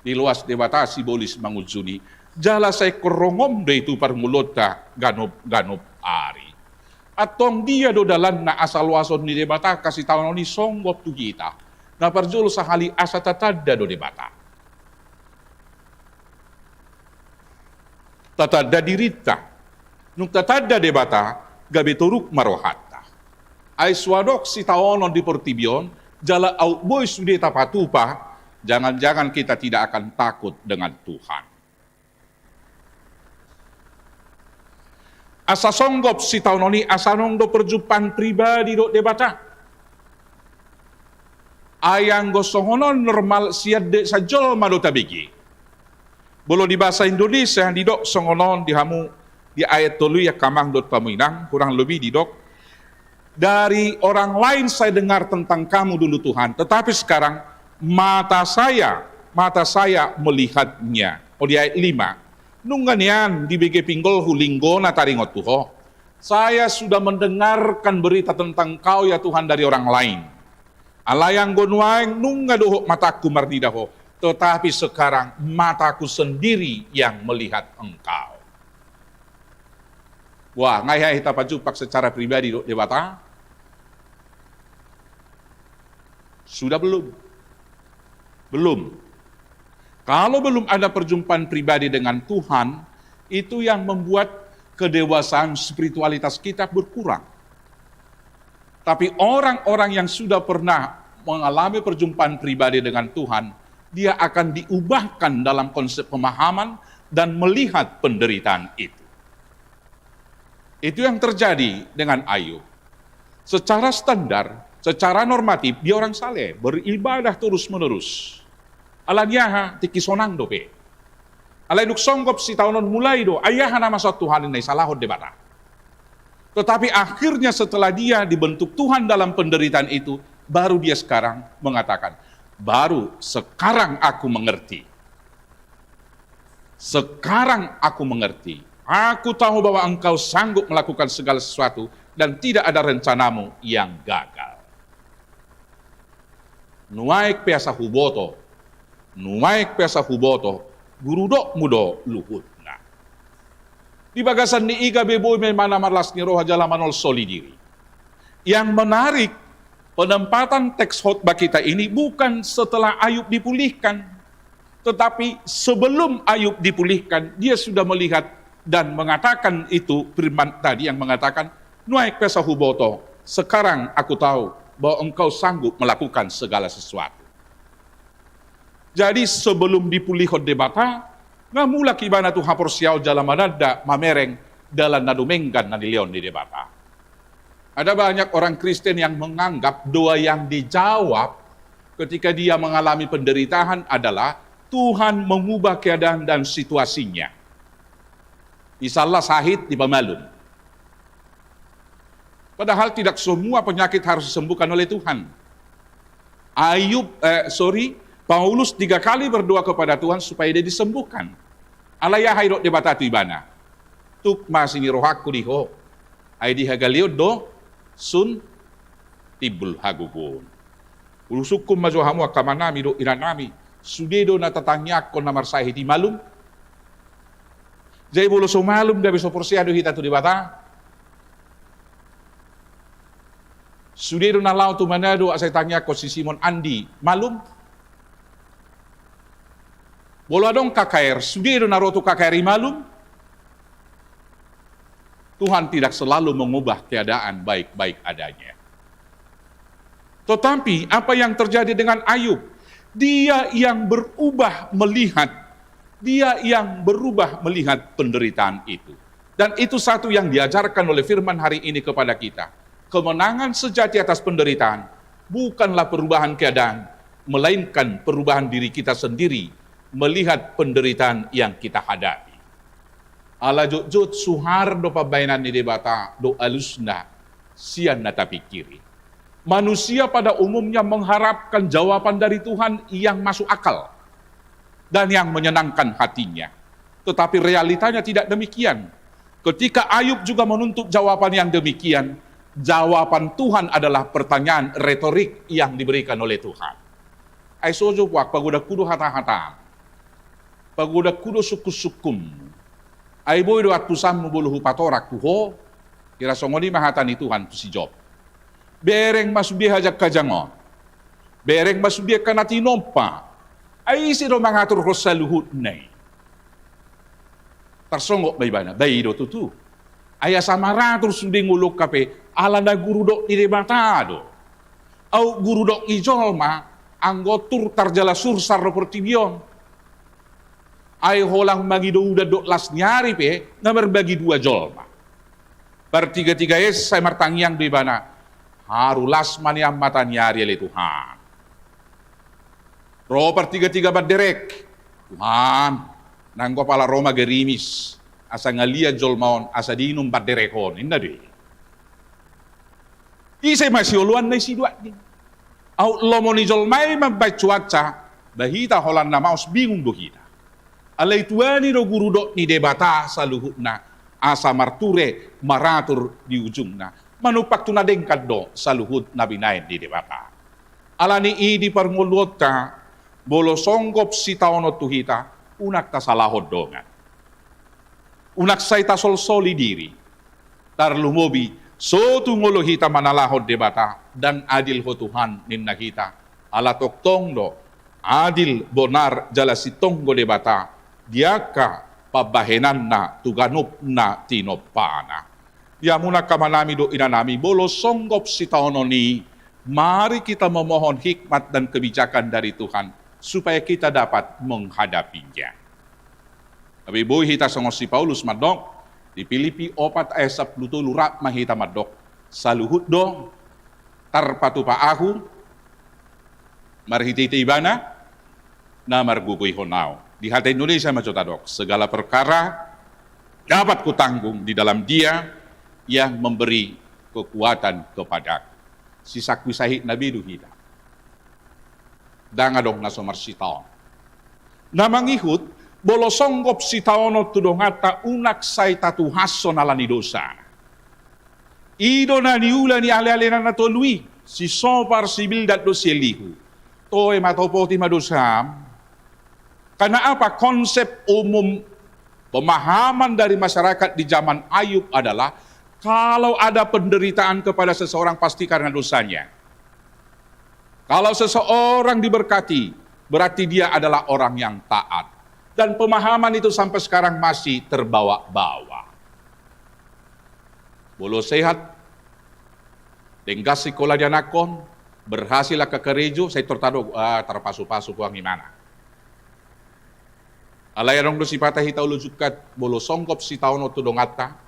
Diloas Debata sibolis mangunjuni. Jala sai ingkon rongom do i tu parngoluonta ganup-ganup ari. Antong dia do dalanna asa loason ni Debata angka sitaonon i songgop tu hita, na parjolo sahali asa tatanda do Debata. Tatanda dirinta. Nung tatanda Debata, gabe toruk ma rohanta. Ai so adong sitaonon di portibi on, jala aut boi sude tapatupa, jangan-jangan kita tidak akan takut dengan Tuhan. Asa songgop sitaonon i, asa adong do perjumpaan pribadi dohot Debata. Ai anggo songon on normal sian de-, sian jolma do tabege. Molo di bahasa Indonesia didok songon on di hamu, di ayat tolu i angka amang dohot hamu inang, kurang lebih didok, dari orang lain saya dengar tentang kamu dulu Tuhan, tetapi sekarang mata saya, mata saya melihatnya. Oh, di ayat lima. Nunga nian dibege pinggolhu linggona taringot tu Ho. Saya sudah mendengarkan berita tentang Kau ya Tuhan dari orang lain. Alai anggo nuaeng nunga dohot matangku marnida Ho, tetapi sekarang mataku sendiri yang melihat Engkau. Wah, nga hea hita pajumpang secara pribadi dohot Debata? Sudah belum? Belum. Kalau belum ada perjumpaan pribadi dengan Tuhan, itu yang membuat kedewasaan spiritualitas kita berkurang. Tapi orang-orang yang sudah pernah mengalami perjumpaan pribadi dengan Tuhan, dia akan diubahkan dalam konsep pemahaman dan melihat penderitaan itu. Itu yang terjadi dengan Ayub. Secara standar, secara normatif, dia orang saleh, beribadah terus-menerus. Alani aha? Tingki sonang dope. Alai dung songgop sitaonon, mulai do, ai aha na masa Tuhan i na isalahon Debata. Tetapi akhirnya setelah dia dibentuk Tuhan dalam penderitaan itu, baru dia sekarang mengatakan, "Baru sekarang aku mengerti. Sekarang aku mengerti. Aku tahu bahwa Engkau sanggup melakukan segala sesuatu dan tidak ada rencana-Mu yang gagal." Nuaeng pe asa huboto, nuaeng pe asa huboto, gurudokmu do luhutna. Di bagasan ni i gabe boi ma ibana marlas ni roha jala manolsoli diri. Yang menarik, penempatan teks khotbah kita ini bukan setelah Ayub dipulihkan, tetapi sebelum Ayub dipulihkan, dia sudah melihat dan mengatakan itu firman tadi yang mengatakan, "Nuaeng pe asa huboto, sekarang aku tahu bahwa Engkau sanggup melakukan segala sesuatu." Jadi sebelum dipulihon Debata, nga mulak ibana tu haporseaon jala mananda mamereng dalan na dumenggan na nilehon ni Debata. Ada banyak orang Kristen yang menganggap doa yang dijawab ketika dia mengalami penderitaan adalah Tuhan mengubah keadaan dan situasinya. Misalnya sahit dipamalum. Padahal tidak semua penyakit harus disembuhkan oleh Tuhan. Ayub, eh, sorry, Paulus tiga kali berdoa kepada Tuhan supaya dia disembuhkan. Alai aha didok Debata tu ibana? "Tuk ma asi ni rohangku di ho, ai di hagaleon do sun timbul hagogoon." Ulusungkun ma jo hamu angka amanami dohot inanami, sude do na tatangiangkon na marsahit i malum. Jadi molo so malum gabe so porsea do hita tu Debata. Sude do na laho tu Manado asa ditangiangkon si Simon Andi malum. Molo adong K K R, sude do na ro tu K K R i malum. Tuhan tidak selalu mengubah keadaan baik-baik adanya. Tetapi apa yang terjadi dengan Ayub? Dia yang berubah melihat, dia yang berubah melihat penderitaan itu. Dan itu satu yang diajarkan oleh firman hari ini kepada kita. Kemenangan sejati atas penderitaan bukanlah perubahan keadaan, melainkan perubahan diri kita sendiri melihat penderitaan yang kita hadapi. Ala jotjot suhar do pambahenan ni Debata dohot alusna sian na tapingkiri. Manusia pada umumnya mengharapkan jawaban dari Tuhan yang masuk akal dan yang menyenangkan hatinya. Tetapi realitanya tidak demikian. Ketika Ayub juga menuntut jawaban yang demikian, jawaban Tuhan adalah pertanyaan retorik yang diberikan oleh Tuhan. Ai so jo puak pagodangku do hata-hata, pagodangku do sungkun-sungkunmu. Ai boi do antusanmu molo hupatorang tu ho. Hira songon i ma hata ni Tuhan tu si Job. Bereng ma sude hajang-hajang on. Bereng ma sude angka na tinompa. Ai ise do mangaturhon saluhutna i? Tarsonggot ma ibana, ba i do tutu. Ai asa maratur sude ngolungka pe, ala na guru dok ni Debata do. Aut guru dok ni jolma, anggo tur tarjala sursar do portibi on. Ai holan mangido udan dohot las ni ari pe, na marbagi dua jolma. Partiga-tiga esa martangiang do ibana, haru las ma nian mata ni ari ale Tuhan. Ro partiga-tiga manderek, Tuhan, nanggo pala ro ma garimis, asa ngalian jolma on, asa diinum panderek on, ninna do i. Ise ma sioloanna i si duat ni? Aut lomo ni jolma i mambaen cuaca, ba hita holan na maos bingung do hita. Alai tuani do guru dok ni Debata saluhutna, asa marture maratur di ujungna. Manumpak tu na denggan do saluhut na binaen ni Debata. Ala ni i di parngoluonta, molo songgop sitaonon tu hita, unang tasalahon dongan. Unang sai tasolsoli diri. Tarlumobi, so tung olo hita manalahon Debata, ndang adil ho Tuhan ninna hita. Ala tongtong do, adil, bonar, jala sintong do Debata, di angka pambahenanna tu ganup na tinompana. Di hamuna angka amanami dohot inanami, molo songgop sitaonon i, mari kita memohon hikmat dan kebijakan dari Tuhan, supaya kita dapat menghadapinya. Tapi boi hita songon si Paulus mandok, di Pilippi opat ayat sampulu tolu rap ma hita mandok, saluhut do, tarpatupa ahu, marhite-hite ibana, na margogoihon ahu. Di hata Indonesia ma jo tadok, segala perkara dapat kutanggung di dalam Dia yang memberi kekuatan kepadaku. Sisangkui sahit na be do hita. Ndang adong na so marsitaon. Na mangihut, molo songgop sitaonon tu donganta unang sai tatuhashon ala ni dosa. I do na niula ni ale-ale na tolu i, si Sopar, si Bildad dohot si Elihu. Toe ma topoti ma dosam. Karena apa? Konsep umum pemahaman dari masyarakat di zaman Ayub adalah kalau ada penderitaan kepada seseorang pasti karena dosanya. Kalau seseorang diberkati, berarti dia adalah orang yang taat. Dan pemahaman itu sampai sekarang masih terbawa-bawa. Molo sehat, denggan sikola ni anakkon, berhasil angka karejo, sai tor tadok, ah, tarpasu-pasu puang imana. Alai adong do sipata hita olo jungkat, molo songgop sitaonon tu donganta,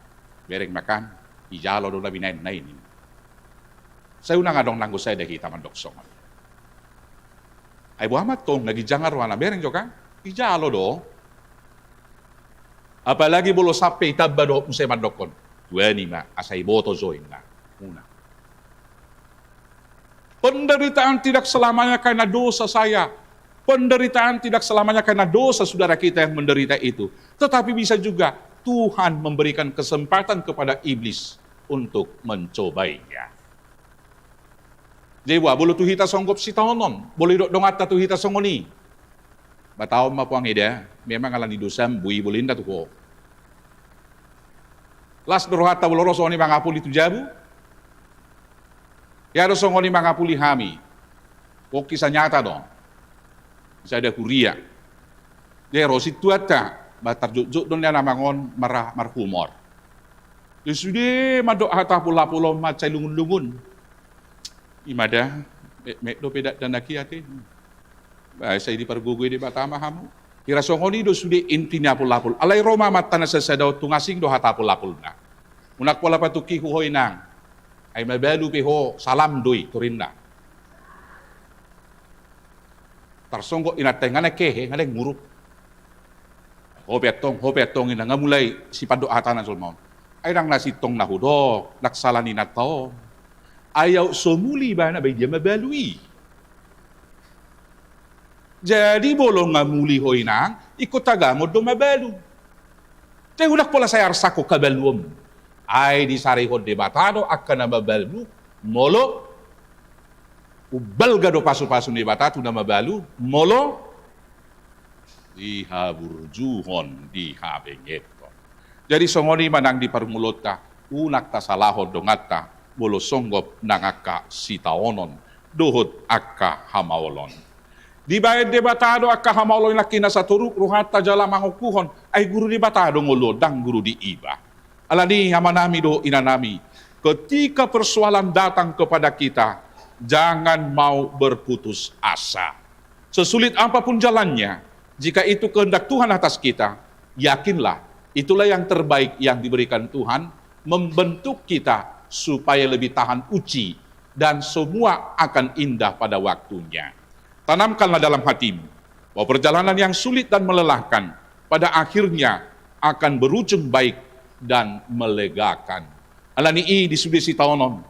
bereng ma kan, dijalo do na binaenna i. Sai unang adong nanggo sada hita mandok songon i. Ai boha ma tong na ginjang rohana, bereng jo kan, dijalo do. Apalagi molo sampe itamba dohot muse mandokkon, tuani ma, asa iboto jo inna. Unang. Penderitaan tidak selamanya karena dosa saya. Penderitaan tidak selamanya karena dosa saudara kita yang menderita itu. Tetapi bisa juga Tuhan memberikan kesempatan kepada iblis untuk mencobainya. Jadi, wah, molo tu hita songgop sitaonon, molo didok donganta tu hita songon i. Ba taon ma puang eda, memang ala ni dosam, boi boli ninna tu ho. Las do rohanta molo ro songon i mangapuli tu jabu. Ia do songon i mangapuli hami. Pongki sanyata do. Sada huria. Dia ro sintuanta, ba tarjotjot do nian amang on mar-, marhumor. Dia sude mandok hata apul-apul on mansai lungun-lungun. I ma da, metmet dope dakdanak i ate. Ba sai dipargogoi Debata ma hamu. Hira songon i do sude inti ni apul-apul. Alai ro ma amanta na sasada on, tung asing do hata apul-apulna. Unang pola patungki hu ho inang. Ai mabalu pe ho, salam do i torinna. Tarsonggot inanta i, nga naeng hehe, nga naeng nguruk. Ho pe antong, ho pe antong inna, nga mulai sipandok hatana jolma on. Ai ndang na sintong na hudok, ndang sala ni inanta on. Ai aut so muli ibana, ba i dia mabalu i. Jadi molo nga muli ho inang, ingkon tagamon do mabalu. Te unang pola sai arsak ho habaluonmu. Ai disarihon Debata do angka na mabalu, molo umbalga do pasupasu ni Debata tu na mabalu, molo dihaburjuhon, dihabengeton. Jadi songon i ma nang di parngoluonta, unang tasalahon donganta, molo songgop nang angka sitaonon dohot angka hamaolon. Dibaen Debata do angka hamaolon i nangkin na satoruk rohanta jala mangokuhon, ai guru Debata do ngolu on, ndang guru di iba. Alani i, amanami dohot inanami, ketika persoalan datang kepada kita, jangan mau berputus asa. Sesulit apapun jalannya, jika itu kehendak Tuhan atas kita, yakinlah, itulah yang terbaik yang diberikan Tuhan, membentuk kita supaya lebih tahan uji, dan semua akan indah pada waktunya. Tanamkanlah dalam hatimu bahwa perjalanan yang sulit dan melelahkan pada akhirnya akan berujung baik dan melegakan. Alani i, di sude sitaonon,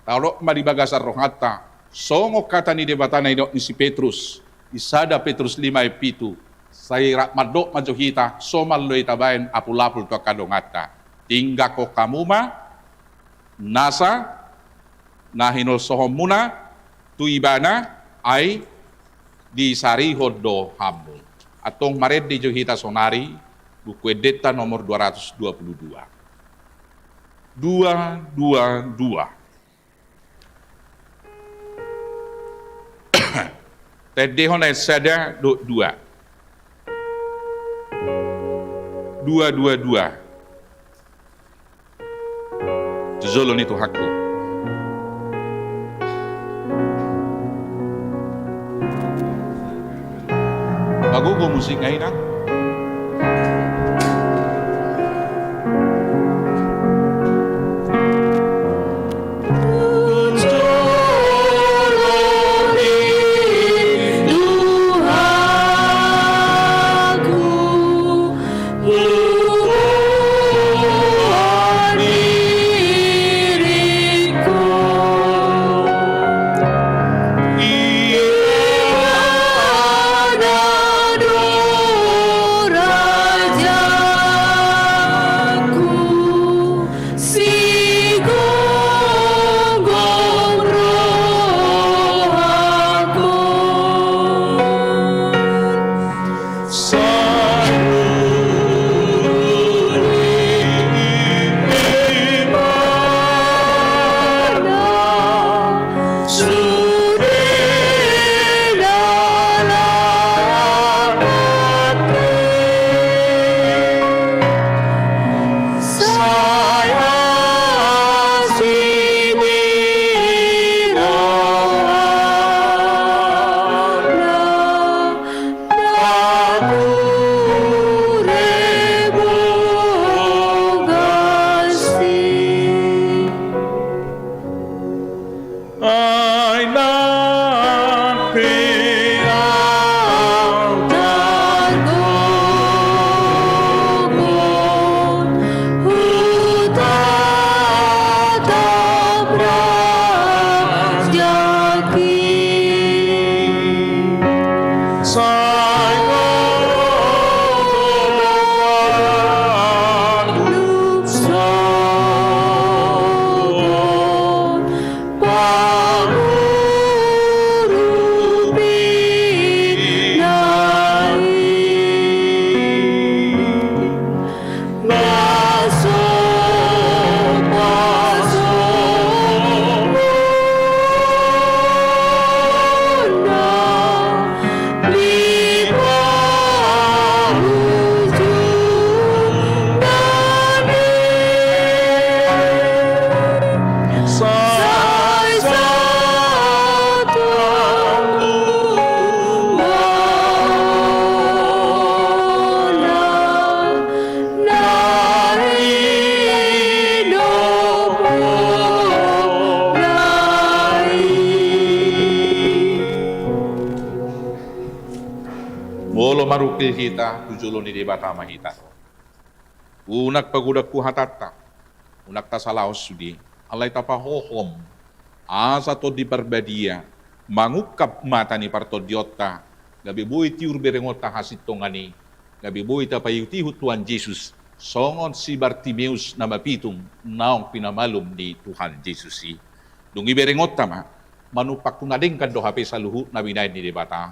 taruh ma di bagasan rohanta songon hata ni Debata na nidok ni si Petrus di sada Petrus lima ayat pitu. Sai rap mandok ma jo hita, somal do i tabaen apulapul tu angka donganta. Tinggakkon hamu ma nasa na hinolsohonmuna tu ibana, ai disarihon do hamu. Antong marende jo hita sonari Buku Endenta nomor dua ratus dua puluh dua. Dua dua dua. Taendehon ayat sada dohot dua. Dua dua dua. Tu jolo ni Tuhanku. Pagogo musikna, inang. Molo marungkil hita, tu jolo ni Debata ma hita. Unang pagodangku hatanta, unang tasalahon sude, alai tapahohom Asa Tondi Parbadia mangungkap mata ni partondionta, gabe boi tiur berengonta hasintongan i, gabe boi tapaihut-ihut Tuhan Jesus songon si Bartimeus na mapitung naung pinamalum ni Tuhan Jesus i. Dung i berengonta ma, manumpak tu na denggan do hape saluhut na binahen ni Debata.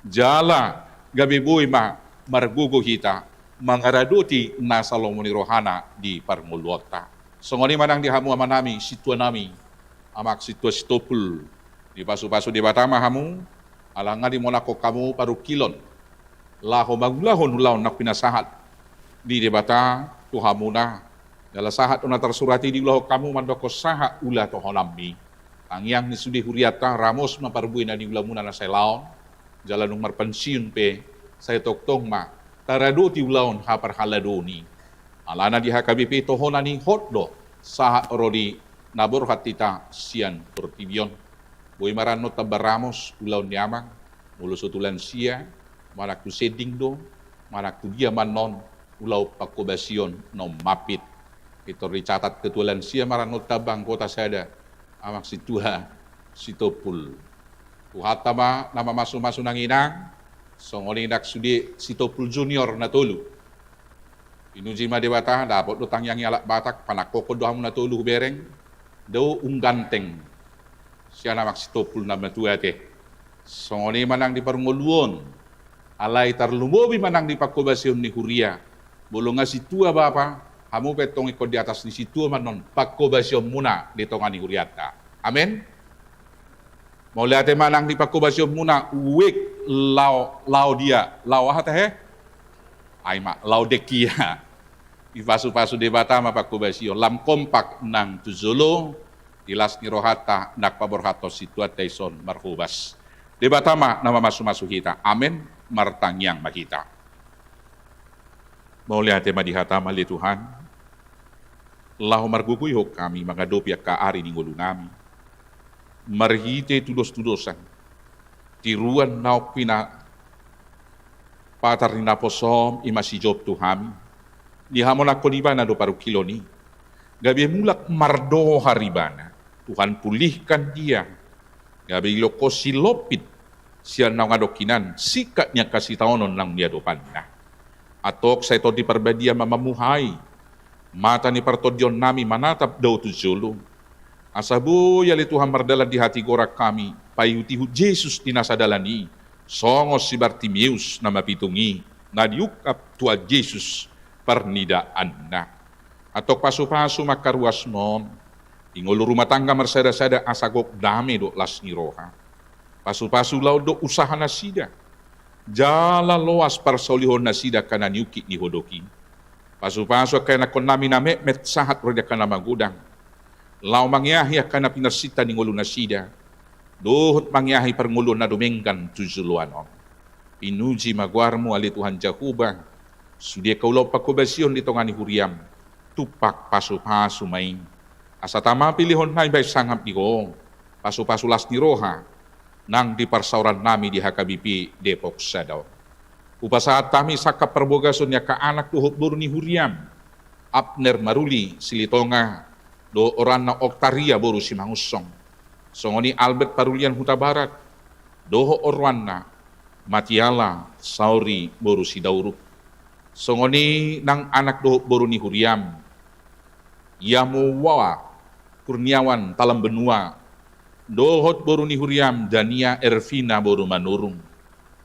Jala gabe boi ma margogo hita mangaradoti nasa lomo ni rohana di parngoluonta. Songon i ma nang di hamu amanami, sintuanami, Amak Sintua Sitompul, dipasu-pasu Debata ma hamu, ala nga dimonanghon hamu parungkilon laho mangulahon ulaon na pinasahat ni Debata tu hamuna. Jala sahat do na tarsurat i diulahon hamu mandok sahat ula tohonanmi. Tangiang ni sude hurianta, ramos ma parbue na niulamuna na salelengon, jala dung marpensiun pe, sai tongtong ma taradoti ulaon haparhaladoon i. Alana di H K B P tohonan i hot do sahat ro di na borhat hita sian portibi on. Boi ma ra annon tamba ramos ulaon ni amang, molo so tu lansia, manang tu sending do, manang tu dia ma annon ulaon panghobasion na ummampit. Pintor dicatat ketua lansia ma ra annon tamba anggota sada, Amak Sintua Sitompul. Tuhanta ma na mamasu-masu nang inang, songon i nang sude Sitompul junior na tolu. Pinuji ma Debata, dapot do tangiang ni halak Batak, panangkokhon do hamu na tolu hubereng, dao ungganteng sian Amak Sitompul na matua ate. Songon i ma nang di parngoluon, alai tarlumobi ma nang di panghobasion ni huria. Molo nga sintua bapa, hamu pe tong ingkon di atas ni sintua ma annon panghobasionmuna di tonga ni hurianta. Amen. Mauliate ma nang di panghobasionmuna, uek lao, lao dia, lao aha tahe? Ai ma, Laodikia. Dipasu-pasu Debata ma panghobasion, lam kompak nang tu jolo, di las ni rohanta ndang paborhathon sintuanta dison marhobas. Debata ma na mamasu-masu hita. Amen. Martangiang ma hita. Mauliate ma di hataM, ale Tuhan, laho margogoihon hami mangadopi angka ari ni ngolunami. Marhite tudos-tudosan, tiruan naung pinapatar ni naposoM, i ma si Job tu hami, dihamonanghon ibana do parungkilon i, gabe mulak mardohar ibana. Tuhan, pulihkan dia, gabe dilehon Ho silompit sian naung adong hinan, singkat ni angka sitaonon naung niadopanna. Antong sai Tondi Parbadia ma mamuhai mata ni partondionnami manatap dao tu jolo. Asa boi, ale Tuhan, mardalan di hatigoran hami paihut-ihut Jesus di nasa dalan i, songon si Bartimeus na mapitung i, na diungkap Tuhan Jesus parnidaanna. Antong pasu-pasu ma angka ruasMon, di ngolu rumah tangga marsada-sada asa gok dame dohot las ni roha. Pasu-pasu ulaon dohot usaha nasida, jala loas parsaulihon nasida angka na niungkit ni hodok i. Pasu-pasu angka ianakkonnami na metmet sahat ro di angka na magodang, laho mangeahi angka na pinarsinta ni ngolu nasida, dohot mangeahi parngoluon na dumenggan tu joloan on. Pinuji ma goarMu, ale Tuhan Jahowa, sude angka ulaon panghobasion di tonga ni huriaM, tumpak pasu-pasu ma i. Asa tama pe lehonna i bahen sangap di Ho, pasu-pasu las ni roha, nang di parsaorannami di H K B P Depok Sada on. Hupasahat hami sangkap parbagason ni angka anak dohot boru ni huriaM, Abner Maruli Silitonga, dohot oroanna Oktaria boru Simangunsong. Songon i Albert Parulian Hutabarat, dohot oroanna Matiala Saori boru Sidauruk. Songon i nang anak dohot boru ni huriaM, Yamowa Kurniawan Talambenua, dohot boru ni huriaM Dania Ervina boru Manurung.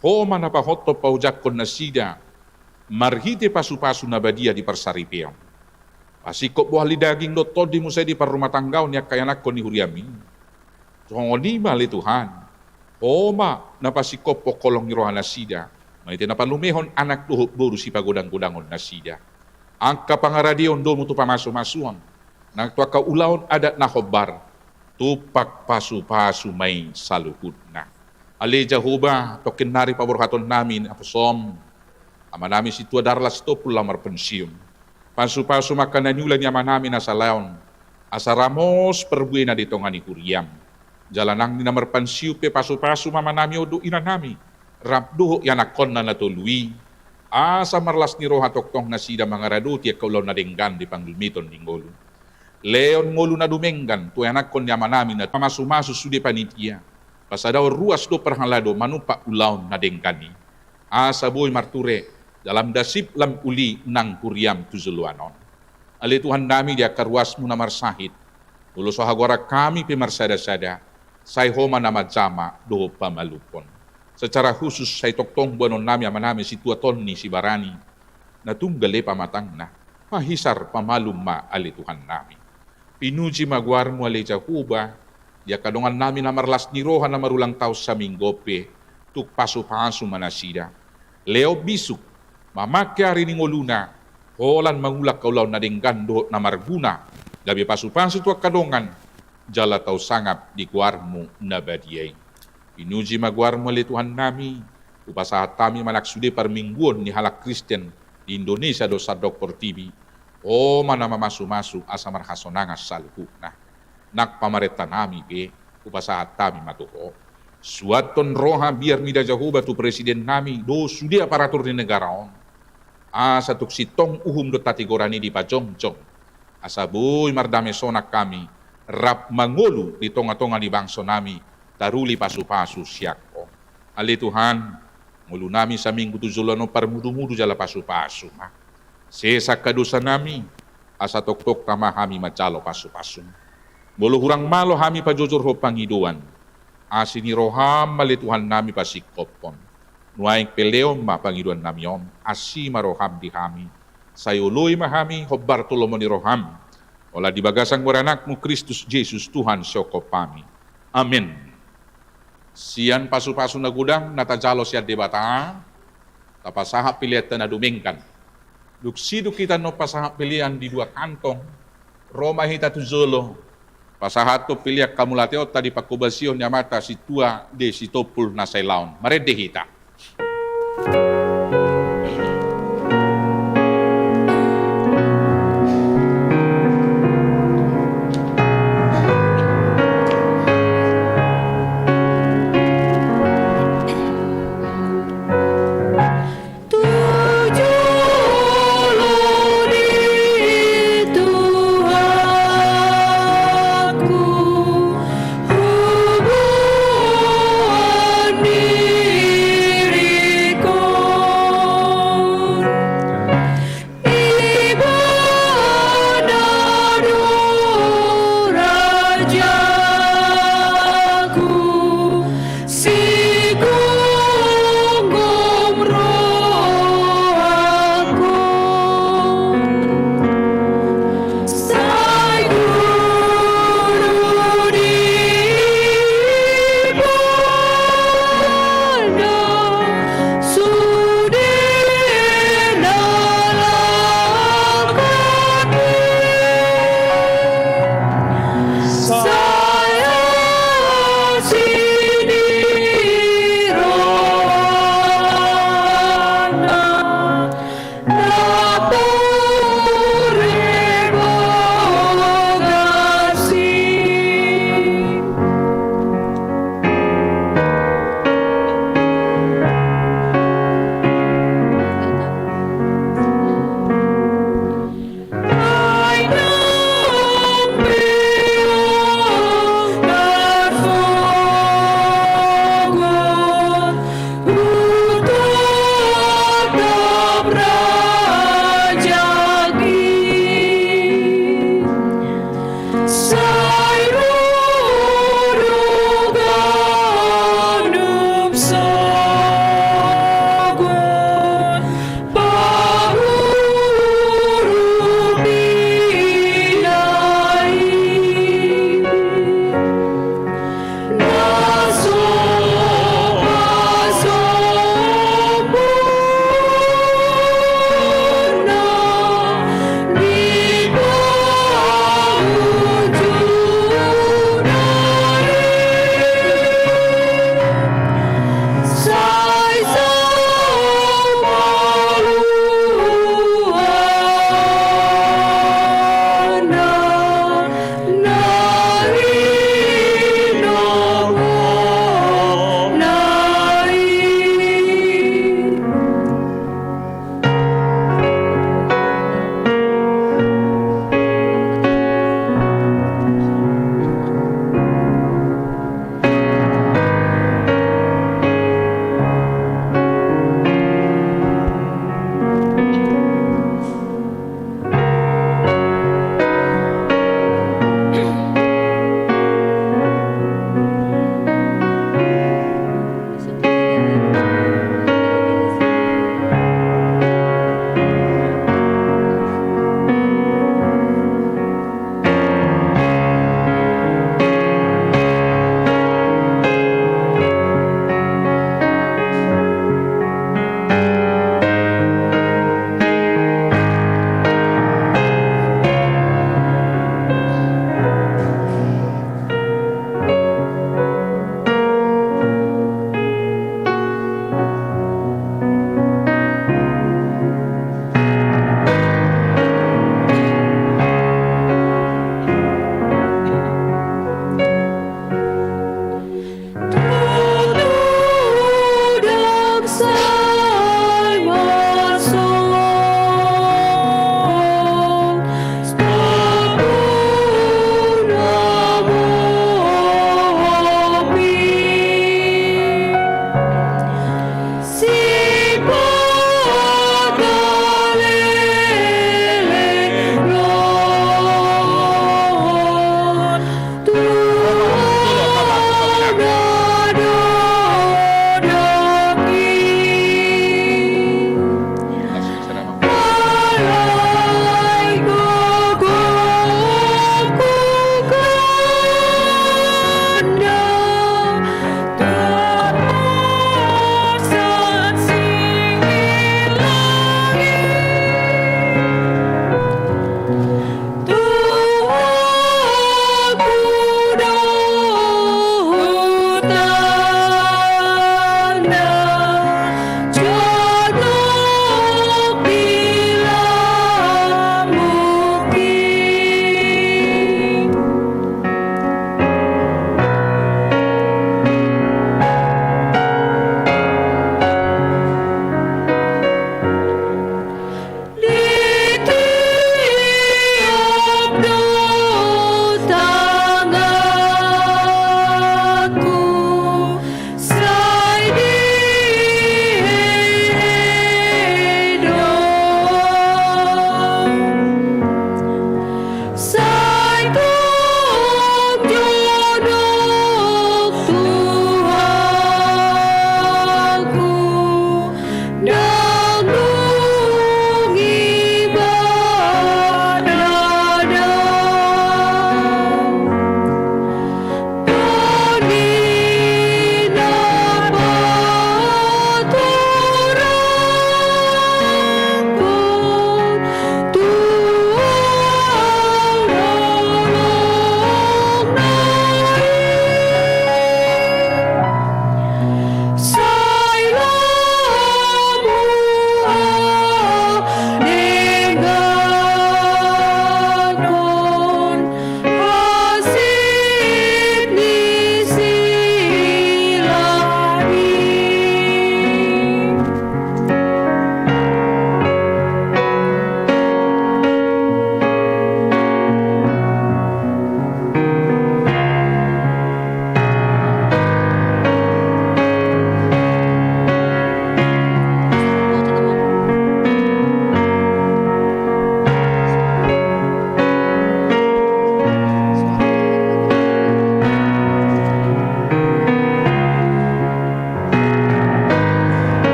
Ho ma na pahothon paojangkon nasida, marhite pasu-pasu na badia di parsaripeon. Pasingkop bohal ni daging dohot tondi muse di parrumatanggaon ni angka ianakkon ni huriaM i. Songon i ma, ale Tuhan, Ho ma na pasingkophon holong ni roha nasida, marhite na palumehon anak dohot boru sipagodang-godangon nasida. Angka pangaradeon domu tu pamasu-masuon, nang tu angka ulaon adat na hombar, tumpak pasu-pasu ma i saluhutna. Ale Jahowa, tongkin nari paborhatonnami naposoM, amanami Sintua Darla Sitompul laho marpensiun. Pasu-pasu ma angka na niula ni amanami na salelengon, asa ramos parbuena di tonga ni huriaM. Jala nang di na marpensiun pe pasu-pasu ma amanami on dohot inanami, rap dohot ianakkonna na tolu i, asa marlas ni roha tongtong nasida mangaradoti angka ulaon na denggan di panglimiton ni ngolu. Lehon ngolu na dumenggan tu ianakhon ni amanami na pamasumasu sude panitia, pasadahon ruas dohot parhalado manumpak ulaon na denggan i, asa boi marture dalam dasip lam uli nang huriam tu joloan on. Ale Tuhannami, di angka ruasmu na marsahit, molo so hagoarhon hami pe marsadasada, sai Ho ma na manjama dohot pamalumhon. Secara khusus sai tongtong boanonnami amanami Sintua Tonni Sibarani, na tunggal i pamatangna, pahisar pamalum ma ale Tuhannami. Pinuji ma goarmu ale Jahowa, di angka dongannami na marlas ni roha na marulang taon saminggu on pe, tung pasupasu ma nasida. Lehon bisuk, mamangke ari ni ngoluna, holan mangula angka ulaon na denggan dohot na marguna, gabe pasupasu tu angka dongan, jala tau sangap di goarmu na badia i. Pinuji ma goarmu ale Tuhannami, hupasahat hami ma nang sude parmingguon ni halak Kristen di Indonesia dohot sandok portibi, Ho ma na mamasumasu asa marhasonangan saluhutna. Nang pamarentanami pe, hupasahat hami ma tu Ho. Suanhon roha biar mida Jahowa tu presidennami dohot sude aparatur ni negara on, asa tung sintong uhum dohot hatigoran i dipajongjong, asa boi mardame sonang hami, rap mangolu di tongatonga ni bangsonami, taruli pasupasu sian Ho. Ale Tuhan, ngolunami saminggu tu joloan on parmudumudu jala pasupasu ma. Sesa angka dosanami, asa tongtong tama hami manjalo pasupasum. Molo hurang malo hami pajojorhon pangidoan, asi ni roham ma ale Tuhannami pasingkophon. Nuaeng pe lehon ma pangidoannami on, asi ma roham di hami. Sai oloi ma hami hombar tu lomo ni roham. Holan di bagasan goar ni anakmu Kristus Jesus Tuhan sihombar hami. Amen. Sian pasupasu na godang na tajalo sian Debata, tapasahat peleanta na dumenggan. Dung sidung hita annon pasahat pelean di dua kantong, ro ma hita tu jolo, pasahathon pelean hamauliateonta di panghobasion ni amanta Sintua Dei Sitompul na sailaon. Marende hita.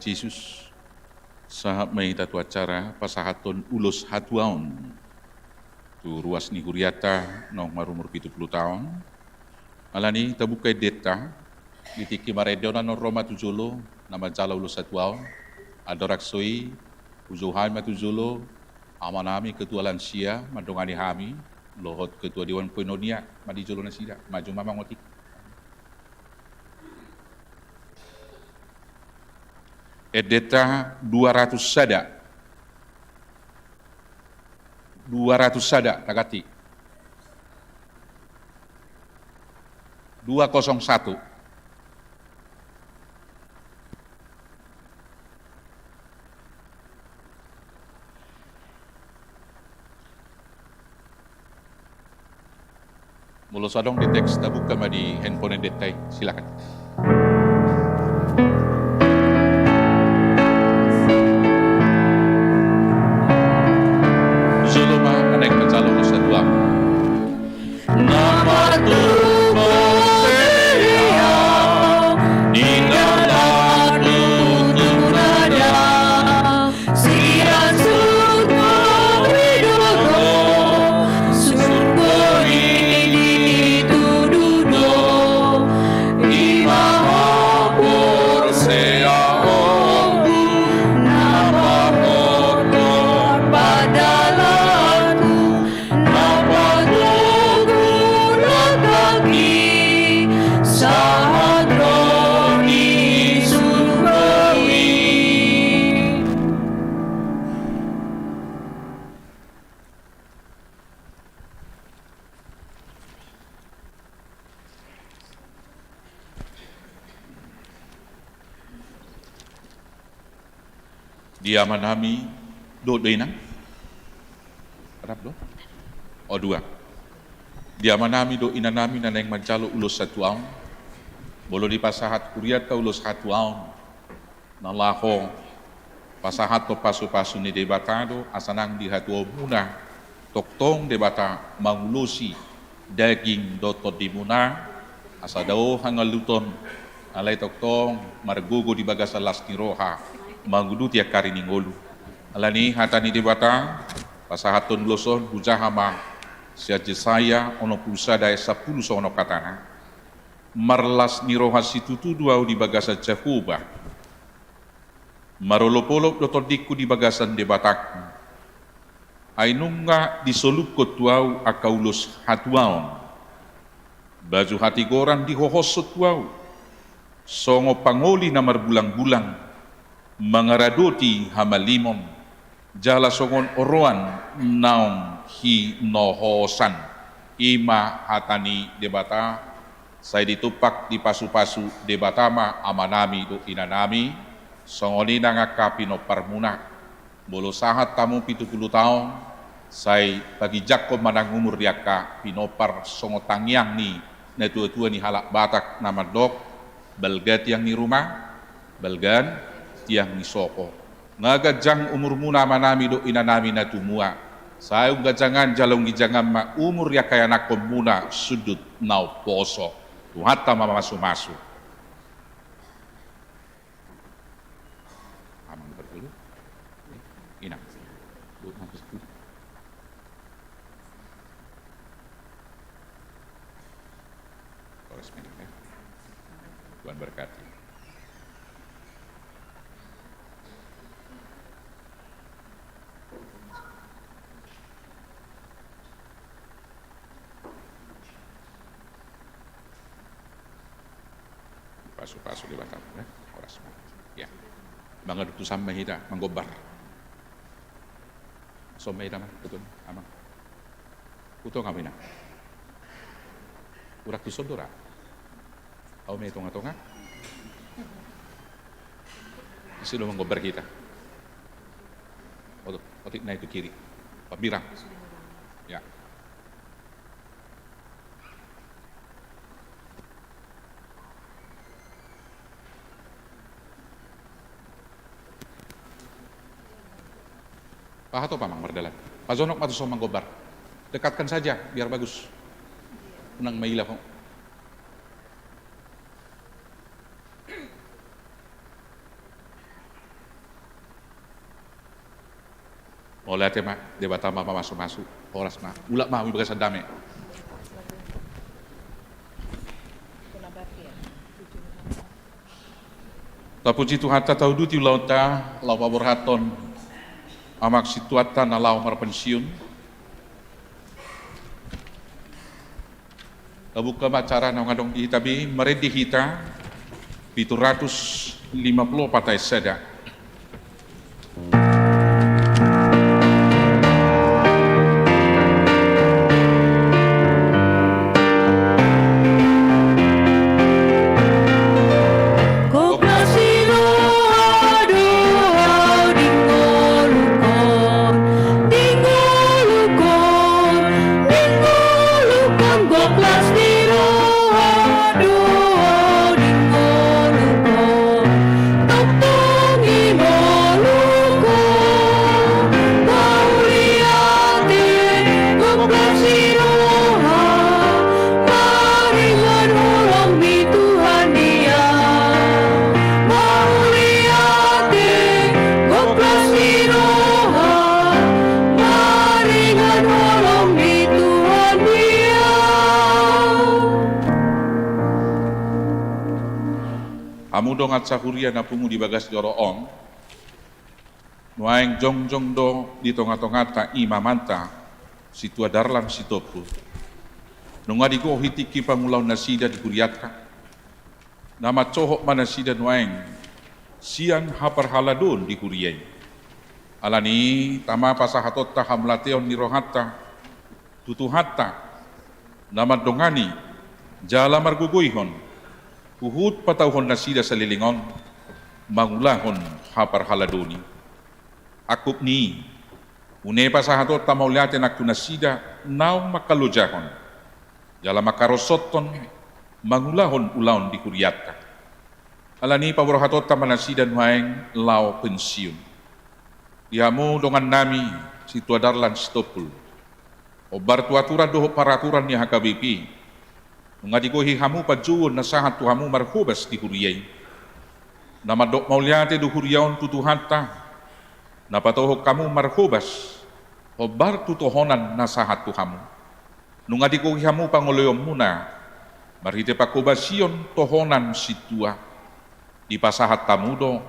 Jesus, sahat ma hita tu acara pasahathon ulos hatuaon tu ruas ni hurianta naung marumur pitu pulu taon. Alani i tabuka endenta, di tingki marende on annon ro ma tu jolo na manjalo ulos hatuaon. Andorang so i, hujou hami ma tu jolo amanami ketua lansia mandongani hami, dohot ketua dewan koinonia ma di jolo nasida, maju ma mangotik. Endenta dua ratus sada. Dua ratus sada, taganti. Dua kosong satu. Molo so adong di teks, tabuka ma di handphone endenta i, silakan. Jolo ma na naeng manjalo ulos hatuaon. Na martubu sehat, di dalam tubuh raja. Sian surgo didok, surgo i dituduh do, i ma haporseaonku, na pahothon pandalanku, na patogu langkangki, sahat ro di surgo i. Di amanami dohot do inang? Rap do? O, dua. Di amanami dohot inanami na naeng manjalo ulos hatuaon. Molo dipasahat hurianta ulos hatuaon, na laho pasahathon pasupasu ni Debata do, asa nang di hatuaonmuna tongtong Debata mangulosi daging dohot tondimuna, asa dao hangaluton, alai tongtong margogo di bagasan las ni roha, manguduti angka ari ni ngolu. Alani i hata ni Debata pasahathon ulos on hujaha ma sian Jesaya onom pulu sada ayat sampulu songon on hatana. Marlas ni roha situtu do ahu di bagasan Jahowa. Marolopolop do tondingku di bagasan Debatangku. Ai nunga disolukhon tu ahu angka ulos hatuaon. Baju hatigoran dihohoshon tu ahu. Songon pangoli na marbulangbulang, mangaradoti hamalimon, jala songon oroan naung hinohosan. I ma hata ni Debata, sai ditumpak dipasupasu Debata ma amanami dohot inanami, songon i nang angka pinomparmuna. Molo sahat hamu pitu pulu taon, sai paginjangkon ma nang umur ni angka pinompar, songon tangiang ni natuatua ni halak Batak na mandok, balga tiang ni ruma, balga tiang ni sopo. Nga ganjang umurmuna amanami dohot inanami na tumua, sai umganjangan jala umginjangan ma umur ni angka ianakhonmuna sundut na umposo. Tuhanta ma mamasumasu. Amang nomor tolu. Inang. Horas ma, Inang, ya. Tuhan berkati. Pasupasu Debata, ya. Horas ma. Ya. Mangadutusan ma hita, manggombar. Son ma hita, Amang, betul, Amang. Hutonga ma, Inang. Urak tu son do ra. Ahu ma i tongatonga. Disi do manggombar hita. Oto-, otik nai tu kiri. Pambirang. Ya. Pahatop, Amang, mardalan. Pajonok ma tu son manggombar. Dekatkan saja, biar bagus. Unang maila ho. Mauliate ma, Debata ma pamasu-masu. Horas ma. Mulak ma hamu di bagasan dame. Tapuji Tuhanta, tauduti ulaonta, laho paborhathon amak situanta na laho marpensiun. Tabuka ma acara naung adong di hita be, marende hita pitu ratus lima pulu opat ayat sada. Gok las ni roha do di ngolungkon, di ngolungkon, di ngolungkon, gok las ni roha do di ngolungkon. Tongtong i ngolungkon, mauliate, gok las ni roha, maringan holong ni Tuhan dia. Mauliate, gok las ni roha, maringan holong ni Tuhan dia. Hamu dongan sahuria na pungu di bagas joro on, nuaeng jongjong do di tonga-tonganta imamanta, Sintua Darlan Sitompul. Nunga digohi tingki pangulaon nasida di hurianta, na mansohot ma nasida nuaeng sian haparhaladoon di huria i. Alani i, tama pasahatonta hamauliateon ni rohanta tu Tuhanta, na mandongani jala margogoihon, huhut patauhon nasida saleleng on mangulahon haparhaladoon i. Angkup ni i, une pasahatonta mauliate nang tu nasida naung mangkalojahon jala mangkaroshon mangulahon ulaon di hurianta. Alani i paborhatonta ma nasida nuaeng laho pensiun. Di hamu dongannami Sintua Darlan Sitompul, hombar tu aturan dohot paraturan ni H K B P, nunga digohi hamu panjouon na sahat tu hamu marhobas di huria i. Na mandok mauliate do huria on tu Tuhanta, na patohon hamu marhobas hombar tu tohonan na sahat tu hamu. Nunga digohi hamu pangoloionmuna marhite panghobasion tohonan sintua. Dipasahat hamu do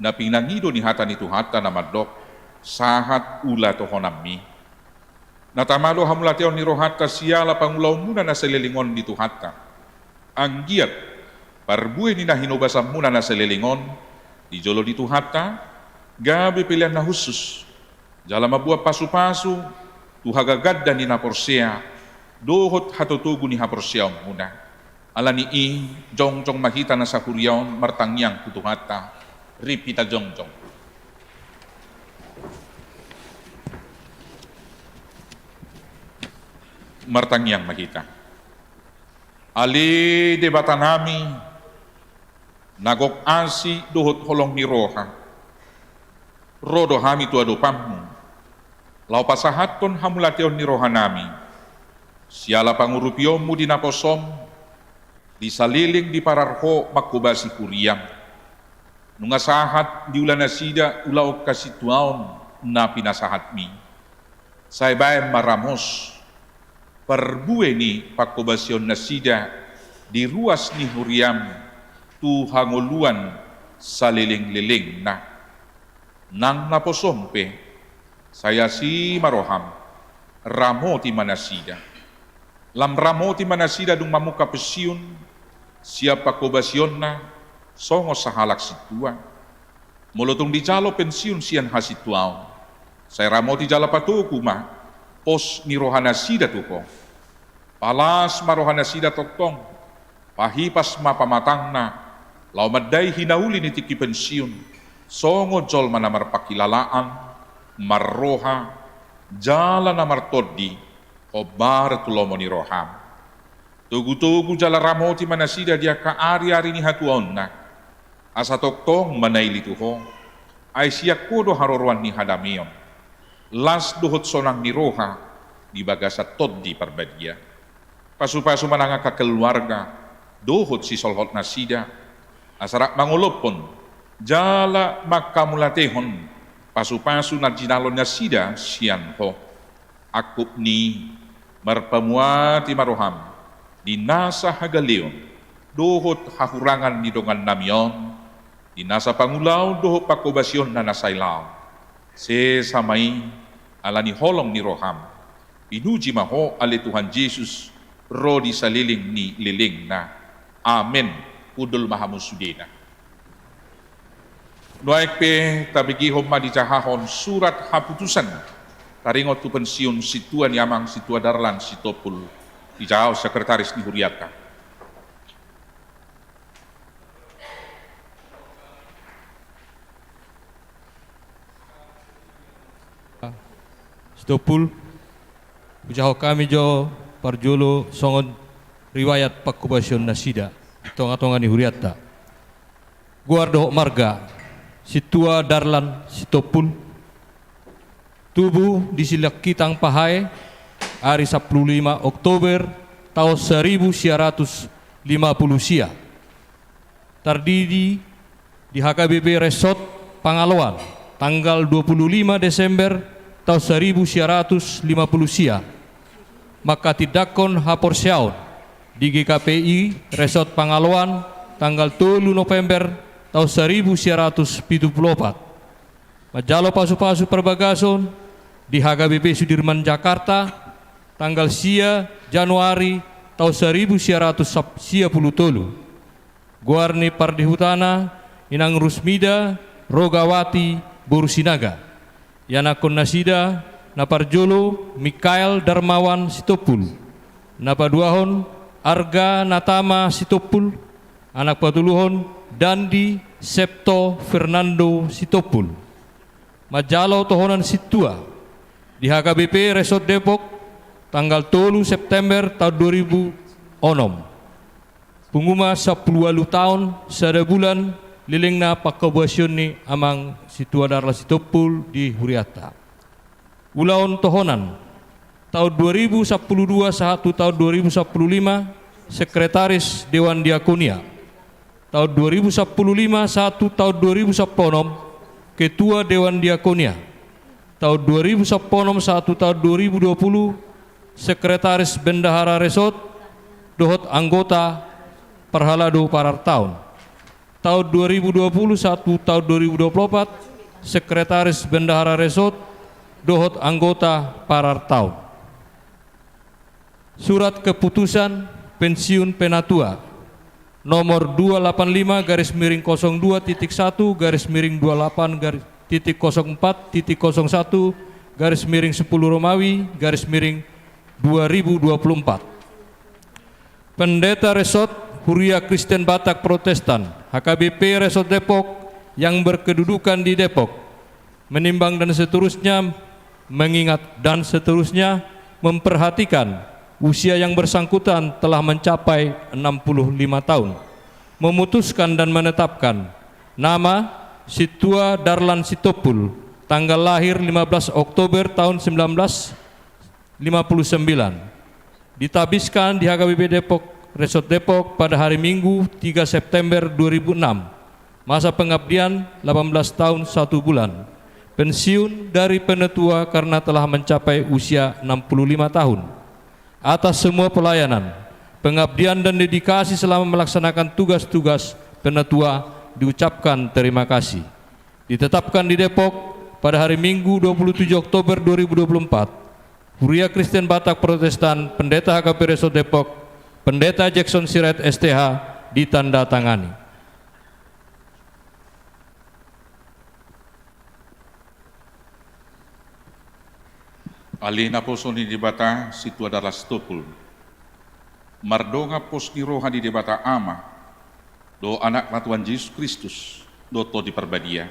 na pinangido ni hata ni Tuhanta na mandok, sahat ula tohonanmi. Na tama do hamauliateon ni rohanta siala pangulaonmuna na saleleng on di Tuhanta. Anggiat parbue ni na hinobasanmuna na saleleng on di jolo ni Tuhanta, gabe pelean na hushus jala mamboan pasupasu tu hagaganda ni na porsea dohot hatotogu ni haporseaonmuna. Alani i, jongjong ma hita na sahuria on martangiang tu Tuhanta. Rip hita jongjong. Martangiang ma hita. Ale Debatanami, na gok asi dohot holong ni roha, ro do hami tu adopanmu laho pasahathon hamauliateon ni rohanami siala pangurupionmu di naposom di saleleng diparar ho manghobasi huriam. Nunga sahat diula nasida ulaon hasintuaon na pinasahatmi. Sai baen ma ramos parbue ni panghobasion nasida di ruas ni huriam tu hangoluan salelenglelengna. Nang naposom pe, sai asi ma roham, ramoti ma nasida. Lam ramoti ma nasida dung mamungka pensiun sian panghobasionna songon sahalak sintua. Molo tung dijalo pensiun sian hasintuaon, sai ramoti jala patogu ma pos ni rohanasida tu ho. Palas ma rohanasida tongtong, pahipas ma pamatangna laho mandai hinauli ni tingki pensiun songon jolma na marpanghilalaan, marroha, jala na martondi hombar tu lomo ni roham. Togutogu jala ramoti ma nasida di angka ariari ni hatuaonna. Asa tongtong ma na ili tu ho, ai sian ho do haroroan ni hadameon, las dohot sonang ni roha di bagasan Tondi Parbadia. Pasupasu ma nang angka keluarga dohot sisolhotnasida, asa rap mangolophon jala manghamauliatehon Pasupasu na jinalo nasida sian Ho. Angkup ni i, marpamuati ma roham di nasa hagaleon dohot hahurangan ni dongannami on, di nasa pangulaon dohot pangkobasionna na sai laon. Sesa ma i ala ni holong ni roham. Pinuji ma Ho ale Tuhan Jesus, ro di saleleng ni lelengna. Amen. Hundul ma hamu sudena. Nuaeng pe tabegehon ma dijahahon surat haputusan taringot tu pensiun sintua ni Amang Sintua Darlan Sitompul, dijahahon sekretaris ni hurianta. Sitompul, hujahahon hami jo parjolo songon riwayat pangkobasion nasida di tonga-tonga ni hurianta. Goar dohot marga: Sintua Darlan Sitompul. Tubu di Silangkitang Pahae, ari sampulu lima Oktober taon saribu sia ratus lima pulu sia. Tardidi di H K B P Resort Pangaloan, tanggal dua pulu lima Desember taon saribu sia ratus lima pulu sia. Manghatindanghon haporseaon di G K P I Resort Pangaloan, tanggal tolu November taon saribu sia ratus pitu pulu opat. Manjalo pasupasu parbagason di H K B P Sudirman Jakarta, tanggal sia Januari taon saribu sia ratus sia pulu tolu. Goar ni pardihutana Inang Rusmida Rogawati boru Sinaga. Ianakhon nasida na parjolo Mikael Darmawan Sitompul, na paduahon Arga Natama Sitompul, anak patoluhon Dandi Septo Fernando Sitompul. Manjalo tohonan sintua di H K B P Resort Depok, tanggal tolu September taon dua ribu onom. Pungu ma sampulu ualu taon sada bulan lelengna pangkobasion ni Amang Sintua Darlan Sitompul di hurianta. Ulaon tohonan: taon dua ribu sampulu dua sahat tu taon dua ribu sampulu lima, sekretaris Dewan Diakonia. Taon dua ribu sampulu lima sahat tu taon dua ribu sampulu onom, ketua Dewan Diakonia. Taon dua ribu sampulu onom sahat tu taon dua ribu dua pulu, sekretaris bendahara resort dohot anggota parhalado parartaon. Taon dua ribu dua pulu sahat tu taon dua ribu dua pulu opat, sekretaris bendahara resort dohot anggota parartaon. Surat keputusan pensiun penatua nomor dua lapan lima garis miring kosong dua titik satu garis miring dua lapan garis, titik kosong empat titik kosong satu garis miring sepuluh Romawi garis miring dua ribu dua puluh empat. Pendeta Resort Huria Kristen Batak Protestan, H K B P Resort Depok, yang berkedudukan di Depok, menimbang dan seterusnya, mengingat dan seterusnya, memperhatikan usia yang bersangkutan telah mencapai enam puluh lima tahun, memutuskan dan menetapkan nama Sintua Darlan Sitompul, tanggal lahir lima belas Oktober tahun sembilan belas lima puluh sembilan. Ditabiskan di H K B P Depok, Resort Depok, pada hari Minggu, tiga September dua ribu enam. Masa pengabdian, delapan belas tahun satu bulan. Pensiun dari penatua karena telah mencapai usia enam puluh lima tahun. Atas semua pelayanan, pengabdian, dan dedikasi selama melaksanakan tugas-tugas penatua, diucapkan terima kasih. Ditetapkan di Depok pada hari Minggu, dua puluh tujuh Oktober dua ribu dua puluh empat, Huria Kristen Batak Protestan, Pendeta H K P Resort Depok, Pendeta Jackson Sirait, S T H, ditandatangani. Ale naposo ni Debata Sintua Darlan Sitompul, mardongan pos ni roha ni Debata Ama, dohot Anakna Tuhan Jesus Kristus, dohot Tondi Parbadia,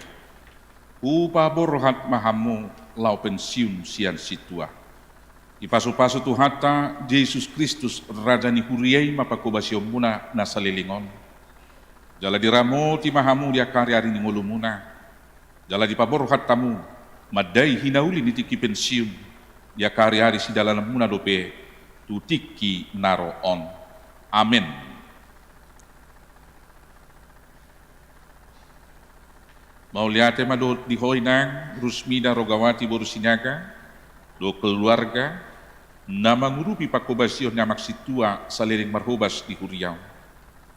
hupaborhat ma hamu laho pensiun sian sintua. Dipasupasu Tuhanta Jesus Kristus, Raja ni Huria i ma pangkobasionmuna na saleleng on. Jala diramoti ma hamu di angka ariari ni ngolumuna. Jala dipaborhat hamu mandai hinauli ni tingki pensiun di angka ariari sidalananmuna dope tu tingki na ro on. Amen. Mauliate ma dohot di ho inang Rusmina Rogawati boru Sinaga, dohot keluarga, na mangurupi panghobasion ni amang sintua saleleng marhobas di huria on.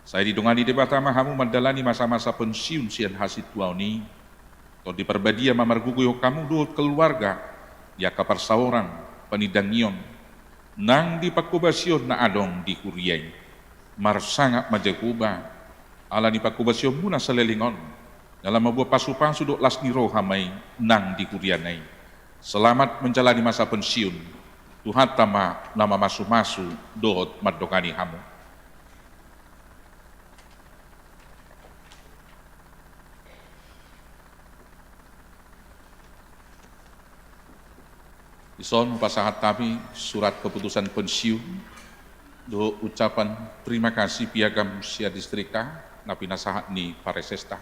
Sai didongani Debata ma hamu mandalani masa-masa pensiun sian hasintuaon i. Tondi Parbadia ma margogoihon hamu dohot keluarga, di angka parsaoran, panindangion, nang di panghobasion na adong di huria i. Marsangap ma Jahowa, ala ni panghobasionmuna saleleng on, na lam mamboan pasu-pasu dohot las ni roha ma i nang di huriana i. Selamat menjalani masa pensiun, Tuhanta ma na mamasu-masu dohot mandongani hamu. Dison hupasahat hami surat keputusan pensiun dohot ucapan terima kasih piagam sian Distrika na pinasahat ni Paresesta.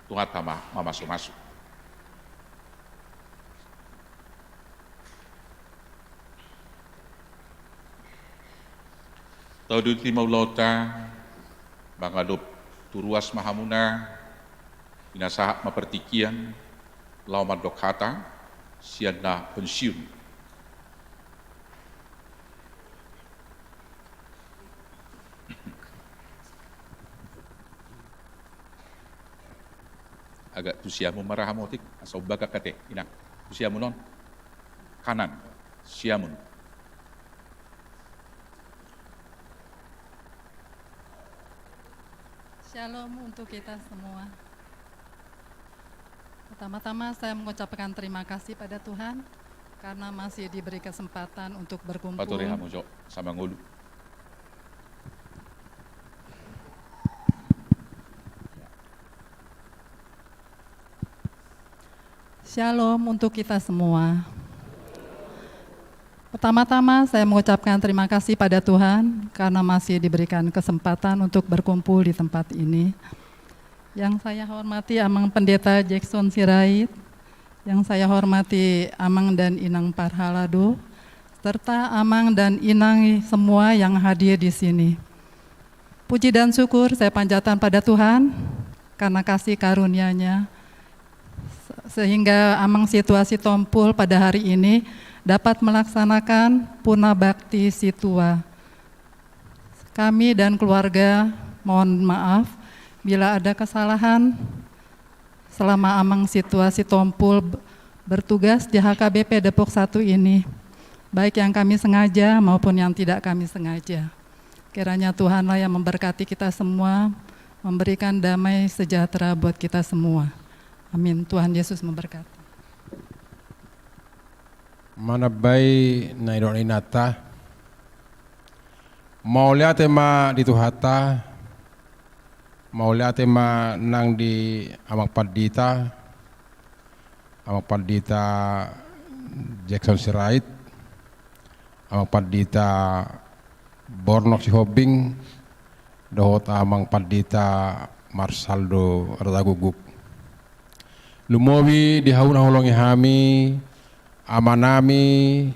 Tuhanta ma mamasu-masu. Tauduti ma ulaonta, mangalop tu ruas ma hamuna, pinasahat ma partingkian, laho mandok hata sian na pensiun. Agak tu siamun ma ra hamu, Otik, asa umbagak ate, inang. Tu siamun on. Kanan. Siamun. Shalom untuk kita semua. Pertama-tama saya mengucapkan terima kasih pada Tuhan karena masih diberi kesempatan untuk berkumpul. Pature hamu jo, sama ngolu. Shalom untuk kita semua. Pertama-tama, saya mengucapkan terima kasih pada Tuhan karena masih diberikan kesempatan untuk berkumpul di tempat ini. Yang saya hormati Amang Pendeta Jackson Sirait, yang saya hormati Amang dan Inang Parhalado, serta Amang dan Inang semua yang hadir di sini. Puji dan syukur saya panjatkan pada Tuhan karena kasih karunia-Nya, se-, sehingga Amang Situa Sitompul pada hari ini dapat melaksanakan Purna Bakti Situa. Kami dan keluarga mohon maaf bila ada kesalahan selama Amang Situa Sitompul b-, bertugas di H K B P Depok satu ini, baik yang kami sengaja maupun yang tidak kami sengaja. Kiranya Tuhanlah yang memberkati kita semua, memberikan damai sejahtera buat kita semua. Amin. Tuhan Yesus memberkati. Manambai na nidok ni inanta. Mauliate ma di Tuhanta, mauliate ma nang di Amang Pandita, Amang Pandita Jackson Sirait, Amang Pandita Bornok Sihombing, dohot Amang Pandita Marsaldo Ratagugup. Lumobi di hamu na huholongi hami, amanami,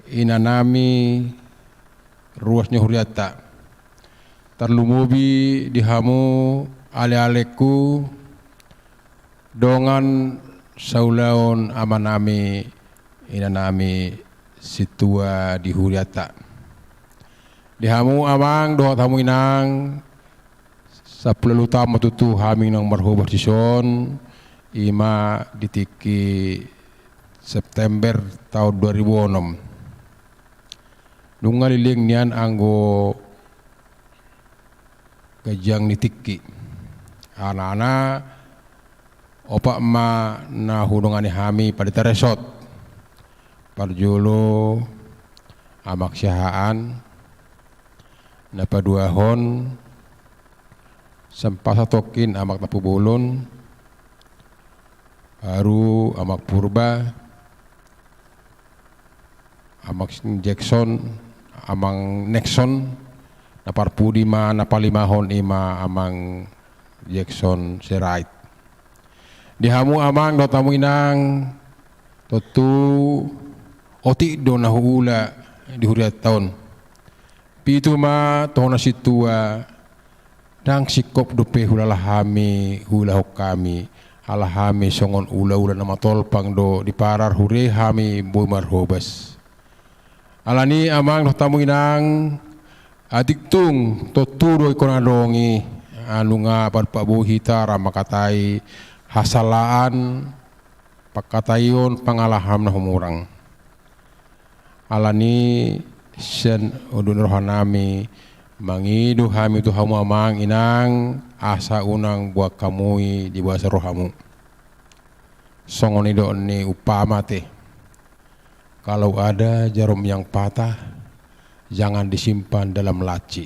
inanami, ruas ni hurianta. Tarlumobi di hamu ale-alengku, dongan saulaon amanami, inanami, sintua di hurianta. Di hamu amang, dohot hamu inang, sampulu ualu taon ma tutu hami naung marhobas dison, i ma di tingki September taon dua ribu onom. Nunga leleng nian anggo ganjang ni tingki. Alana opat ma na hudongani hami Pandita Resort. Parjolo Amang Siahaan, na paduahon Sampulu satongkin Amang Tampubolon, baru Amang Purba, Amang Jackson, Amang Nexon, na parpudi ma na palimahon i ma Amang Jackson Sirait. Di hamu amang dohot hamu inang, tontu otik do na huula di hurianta on. Pitu ma tu hona sintua, ndang singkop dope huula hami, huulahon hami Ala hami songon ulaula na matolpang do diparar, huria hami boi marhobas. Alani amang dohot hamu inang, atik tung tontu do ingkon adong i, nunga paduapatboi hita ra mangkatai hasalaan, pangkataion, pangalahan na humurang. Alani sian ujung ni roha nami mangido hami tu hamu amang inang, asa unang buang hamu i di bagasan rohamu. Songon i do ni umpama te, kalau ada jarum yang patah, jangan disimpan dalam laci.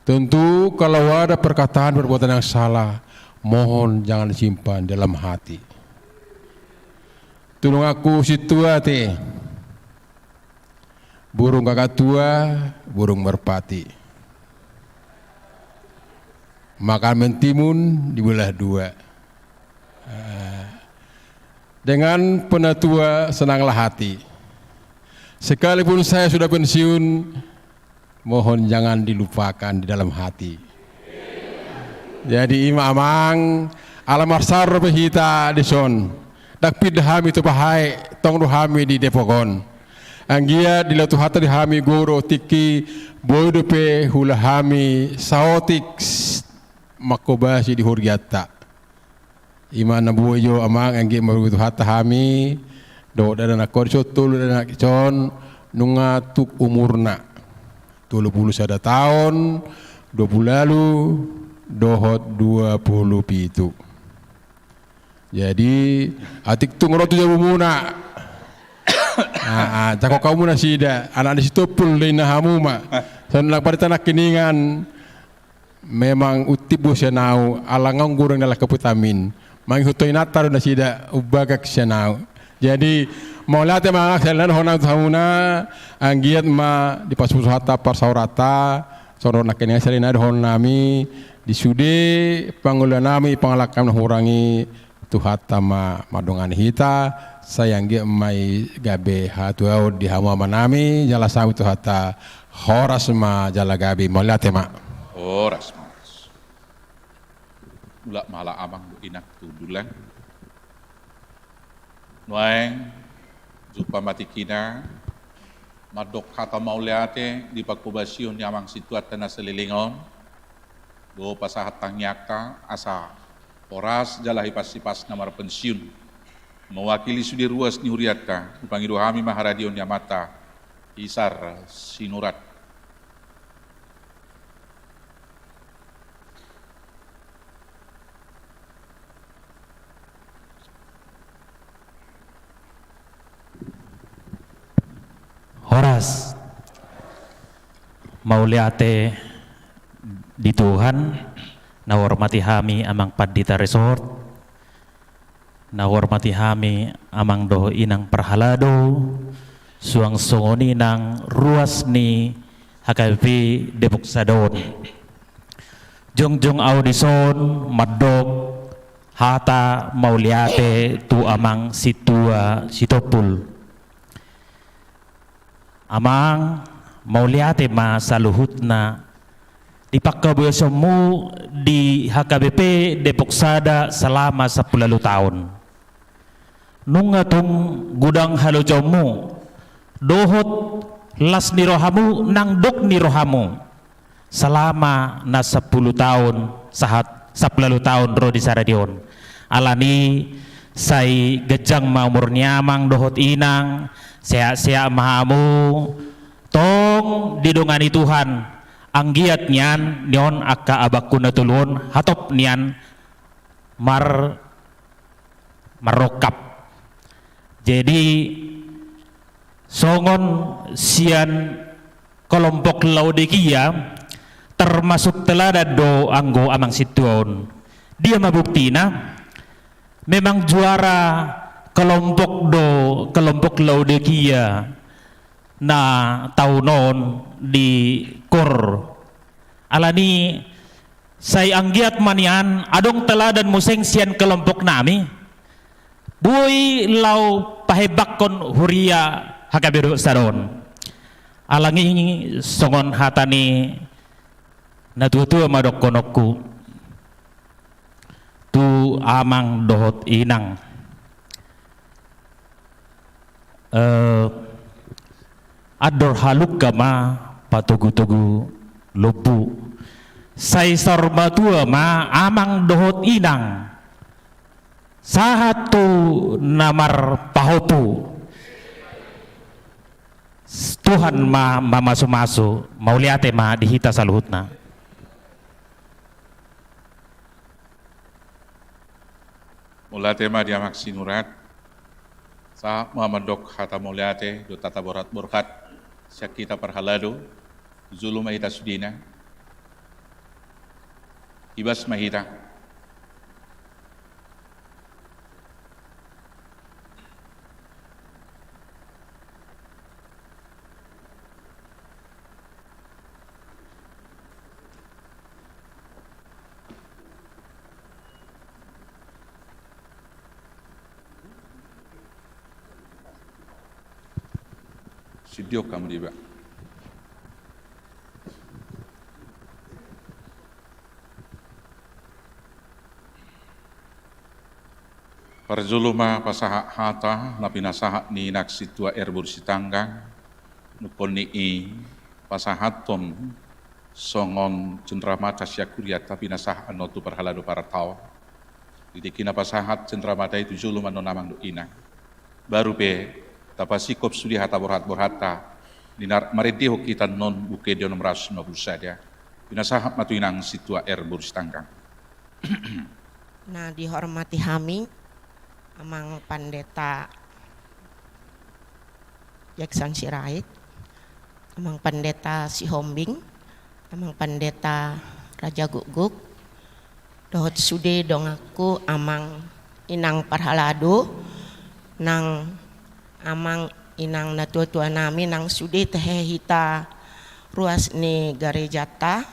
Tentu kalau ada perkataan, perbuatan yang salah, mohon jangan disimpan dalam hati. Tulung aku sintua te, burung gagak tua, burung merpati. Makan mentimun dibelah dua. Eh, dengan penatua senanglah hati. Sekalipun saya sudah pensiun, mohon jangan dilupakan di dalam hati. Jadi ima amang, ala marsaor pe hita dison. Ndang pinda hami tu Pahae, tong do hami di Depok on. Anggiat dilehon Tuhanta di hami gogo dohot tingki, boi dope huula hami saotik s-, mangkobasi di hurianta. Ima na boi jo amang, anggiat marhobas Tuhanta hami dohot dakdanak on, dison tolu dakdanak on nunga tuk umurna. Tolu pulu sada taon, dua pulu ualu dohot dua pulu pitu. Jadi atik tung ro tu jabumuna, ah, ah, jangkon hamu nasida, anak ni Sitompul do inna hamu ma. Songon na parhata nangkiningan, memang untimbo sian ahu, ala nga godang na laho huputamin. Mangihuthon inanta do nasida umbagak sian ahu. Jadi mauliate ma sian na dohonon tu hamuna, anggiat ma dipasupasu Tuhanta parsaoranta, songon nangkiningan sian na dohonon nami, di sude pangula nami, pangalaho nami na hurang i, Tuhanta ma mandongani hita, sai anggiat ma i gabe hatuaon di hamu ama nami, jala sahat Tuhanta, horas ma jala gabe, mauliate ma. Horas ma. Mulak ma halak amang dohot inang tu dulang. Nuaeng, jumpa ma tingkina, mandok hata mauliate di panghobasion ni amang sintuanta na saleleng on, do pasahat tangiangta asa horas jala hipas-hipas na marpensiun. Mewakili sude ruas ni hurianta, hupangido hami ma haradeon ni amanta, Isar Sinurat. Horas. Mauliate di Tuhan, na huhormati hami amang pandita resort, na huhormati hami amang dohot inang parhalado, suang songon i nang ruas ni H K B P Depok Sada on. Jongjong ahu dison mandok hata mauliate tu amang sintua Sitompul. Amang, mauliate ma saluhutna di panghobasionmu di H K B P Depok Sada selama sampulu ualu taon. Nunga tung godang halojaonmu dohot las ni rohamu nang dok ni rohamu selama na sampulu taon, sahat sampulu ualu taon ro di sahali on. Alani, sai ganjang ma umur ni amang dohot inang, sehat-sehat ma hamu, tong didongani Tuhan, anggiat nian, nion angka abangku na tolu on, hatop nian mar-, marrongkap. Jadi, songon sian kelompok Laodikia, termasuk teladan do anggo amang sintua on. Dia ma buktina? Memang juara kelompok do, kelompok Laodikia na taon on di kor. Alani, sai anggiat ma nian adong teladan muse sian kelompok nami, boi laho pahembangkon huria H K B P Depok Sada on. Alani songon hata ni na tua-tua ma dohononku. Tu amang dohot inang. Eh, andor halumpang ma patogutogu lombu. Sai saur matua ma amang dohot inang. Sahat tu na marpahompu. Tuhan ma mamasumasu, mauliate ma di hita saluhutna. Mauliate ma di amang sinurat. Sahat ma mandok hata mauliate dohot hata borhat-borhat sian hita parhalado, jolo ma hita sudena. Ibas ma hita. Sidok kamu di ba. Parjolo ma pasahat hata na pinasahat ni inang sintua R. Boru Sitanggang. Nungnga i pasahathon songon cenderamata sian hurianta pinasahat annon tu parhalado partaon. Di tingki na pasahat cenderamata i tu jolo ma annon amang dohot inang. Baru pe tapasingkop sude hata borhat-borhanta di na marendehon hita annon, buku ende onom ratus lima puluh sada. Pinasahat ma tu inang sintua R. Boru Sitanggang. Na dihormati hami, Amang Pandita Jackson Sirait, Amang Pandita Sihombing, Amang Pandita Raja Gukguk, dohot sude donganku amang inang parhalado, nang amang inang natua-tua nami, nang sude tehe hita ruas ni garejanta.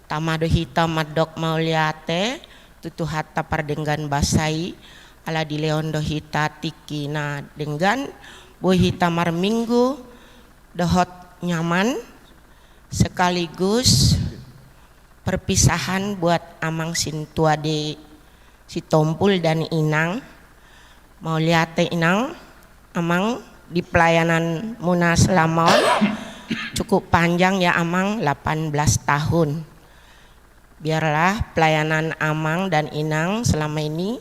Tama do hita mandok mauliate tu Tuhanta pardenggan basa i, ala dilehon do hita tingki na denggan, boi hita marminggu dohot nyaman, sekaligus perpisahan buat amang sintua di Sitompul dan inang. Mauliate inang, amang, di pelayananmuna selama on. Cukup panjang ya amang, delapan belas tahun. Biarlah pelayanan amang dan inang selama ini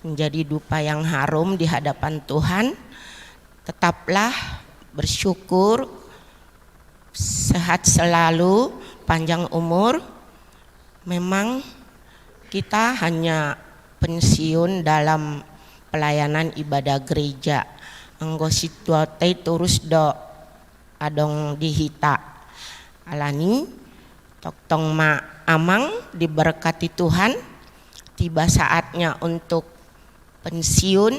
menjadi dupa yang harum di hadapan Tuhan. Tetaplah bersyukur, sehat selalu, panjang umur. Memang kita hanya pensiun dalam pelayanan ibadah gereja. Anggo sintuanta i torus do adong di hita. Alani, tongtong ma amang diberkati Tuhan, tiba saatnya untuk pensiun,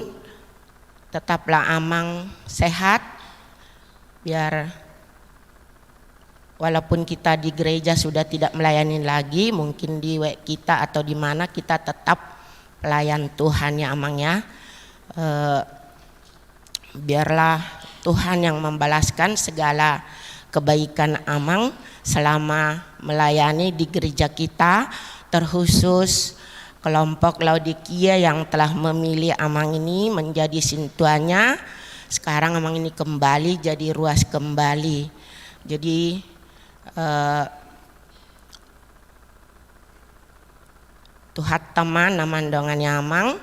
tetaplah amang sehat, biar walaupun kita di gereja sudah tidak melayani lagi, mungkin di W K kita atau di mana, kita tetap pelayan Tuhan ya amang ya. Eh, biarlah Tuhan yang membalaskan segala kebaikan amang selama melayani di gereja kita, terkhusus kelompok Laodikia yang telah memilih amang ini menjadi sintuanya. Sekarang amang ini kembali jadi ruas kembali. Jadi, eh, Tuhanta ma na mandongani amang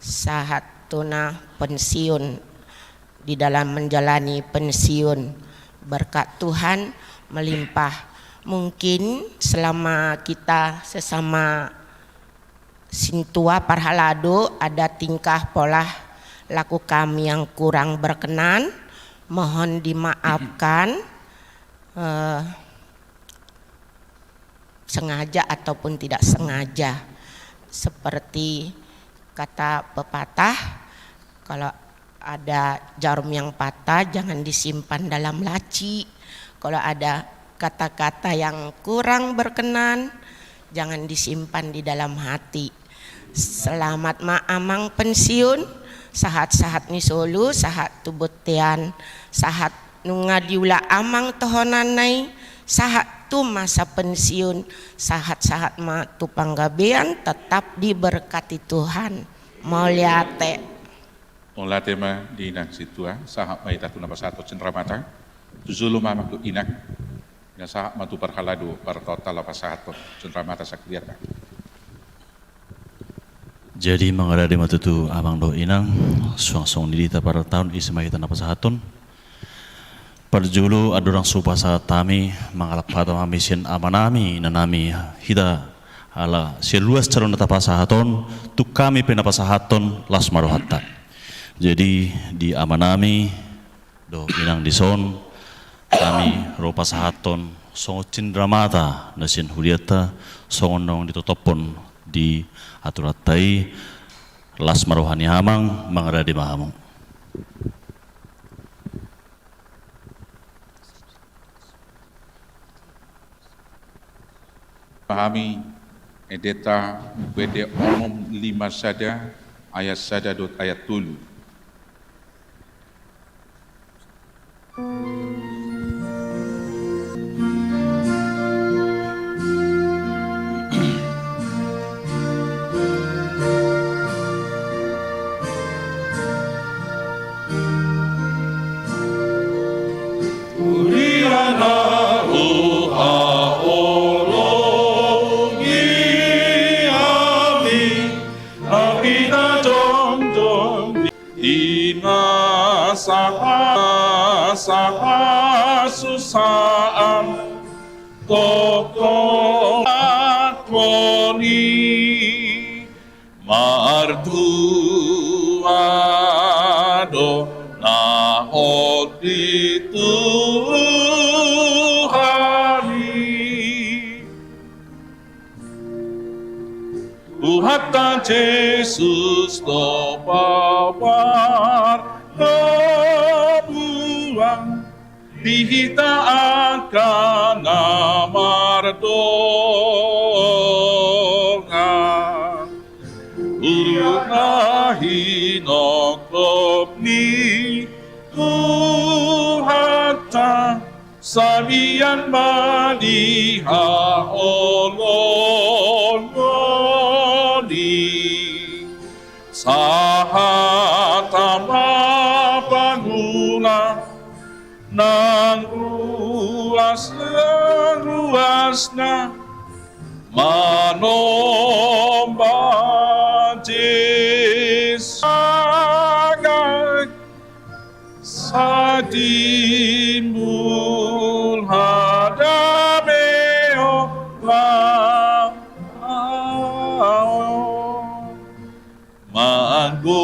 sahat tu na pensiun, di dalam menjalani pensiun. Berkat Tuhan melimpah. Mungkin selama kita sesama sintua parhalado ada tingkah pola laku kami yang kurang berkenan, mohon dimaafkan, eh, sengaja ataupun tidak sengaja. Seperti kata pepatah, kalau ada jarum yang patah, jangan disimpan dalam laci. Kalau ada kata-kata yang kurang berkenan, jangan disimpan di dalam hati. Selamat ma amang pensiun, sahat-sahat ni solu, sahat tu bontean, sahat nunga diula amang tohonanna i, sahat tu masa pensiun, sahat-sahat ma tu panggabean, tetap diberkati Tuhan. Mauliate. Mauliate ma di inang sintua, sahat ma hita tu na pasahathon cenramata. Tu jolo ma amang dohot inang, na sahat ma tu parhalado partonta laho pasahathon cenramata sangkurianta. Jadi mangaradei ma tutu amang dohot inang, suang songon i di hita parhalado, ise ma hita na pasahathon. Parjolo andorang so hupasahat hami, mangalap hata ma hami sian amanami, inanami, hita ala sian ruas calon na tapasahat on, tung hami pe na pasahathon las ma rohanta. Jadi di amanami dohot inang dison, hami ro pasahathon songon cenramata na sian huria ta, songon naung ditotophon di aturanta i. Las ma roha ni amang, mangaradei ma hamu. Hami, Endenta, Buku Ende onom lima sada, ayat sada dohot ayat tolu. Huria na huhaholongi hami, hami na jongjong di masa, masa hasusaan, tongtong lakoni. Martua do na hot di Tuhan i. Tuhanta Jesus do pabar lobuan di hita angka na mardongan. Huria na hinophop ni Tuhanta, sabian ma di haholongon i. Sahat ma pangula nang ruas, nang ruasna manomba Jesus. Sai timbul hadameon. Manggogopi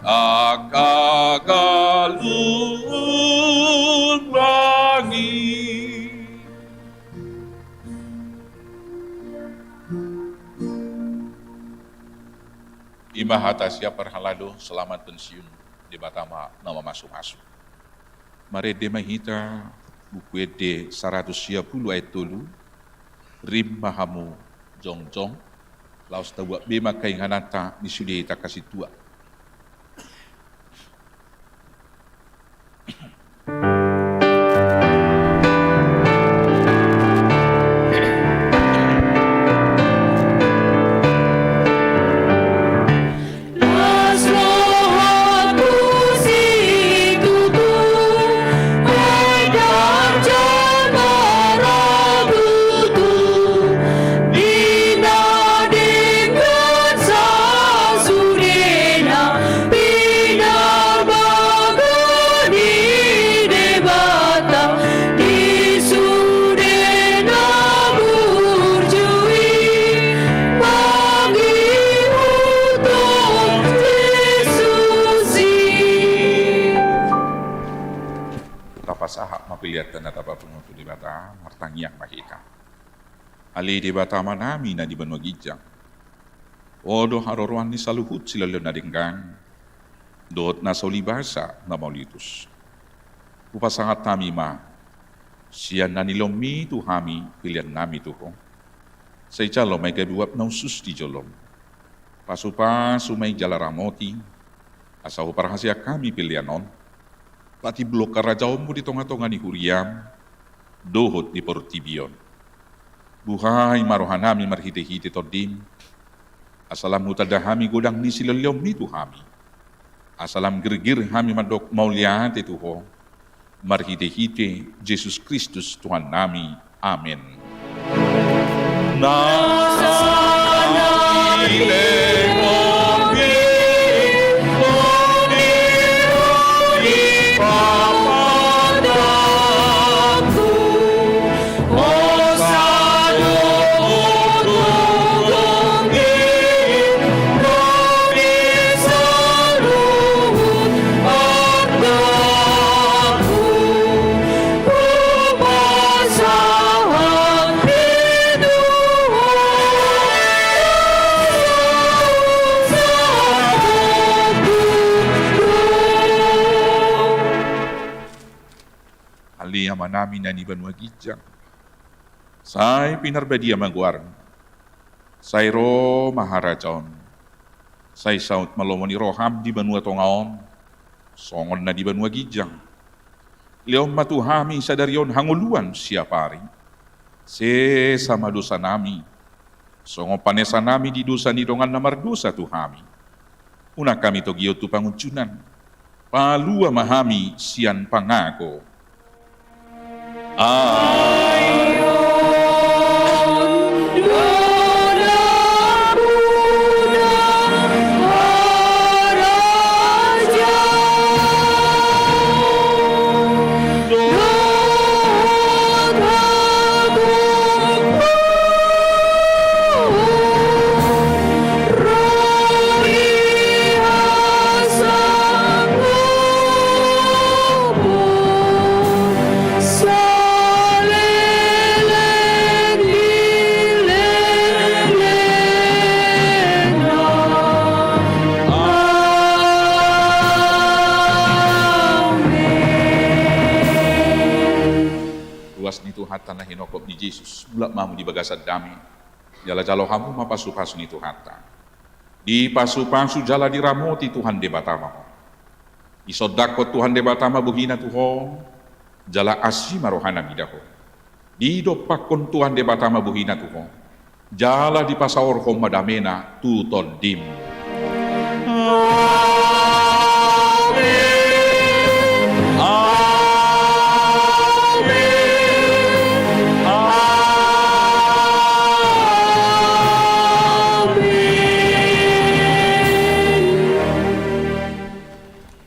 angka galumbang i. I ma hata sian parhalado, selamat pensiun, Debata ma na mamasumasu. Marende ma hita Buku Ende saratus sia pulu ayat tolu, rim ma hamu jongjong, laos tabuat be ma angka ingananta ni sude hita angka sintua. Pinarbago ni Debata di sude na burju i, mangihuthon Jesus i. Tapasahat ma pelean ta na tapapungu tu Debata, martangiang ma hita. Ale Debata Amanami na di banua ginjang, Ho do haroroan ni saluhut silehon na denggan dohot nasa ulibasa na mauliutus. Hupasahat hami ma sian na nilehonmi tu hami peleannami tu Ho. Sai jalo ma i gabe uap na hushus di jolom. Pasupasu ma i jala ramoti, asa huparhaseang hami pelean on, Patimbulhon harajaonmu di tongatonga ni huriam dohot di portibi on. Buhai ma rohanami marhitehite Tondim, asa lam hutanda hami godang ni silehonlehonmi tu hami, asa lam girgir hami mandok mauliate tu Ho, marhitehite Jesus Kristus Tuhannami. Amen. Ale Amanami na di banua ginjang, sai pinarbadia ma goarMu. Sai ro ma harajaonMu. Sai saut ma lomo ni rohaM di banua tonga on, songon na di banua ginjang. Lehon ma tu hami sadari on hangoluan siapari. Sesa ma dosanami, songon panesanami di dosa ni dongan na mardosa tu hami. Unang hami togihon tu pangunjunan. Palua ma hami sian pangago. Amen. Ruas ni Tuhanta na hinophop ni Jesus, mulak ma hamu di bagasan dame, jala jalo hamu ma pasupasu ni Tuhanta. Dipasupasu jala diramoti Tuhan Debata ma ho. Disondangkon Tuhan Debata ma bohina tu ho, jala asi ma rohana mida ho. Didompakkon Tuhan Debata ma bohina tu ho, jala dipasaorhon ma damena tu tondim. Amen. Amen. Amen.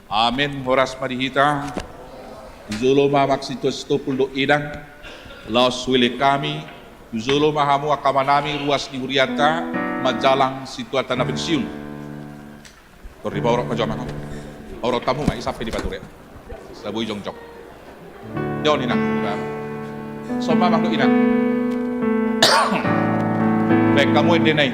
Amen. Horas ma di hita. Tu jolo ma amang sintua sitompul dohot inang. Laos huelek hami. Tu jolo ma hamu angka amanami ruas ni hurianta manjalang sintuanta na pensiun. Tor dipaorot ma jo amang. Orot hamu ma i sampe di pature. Asa boi jongjong. Dao inang. Somal ma dohot inang. Baen hamu ende na i.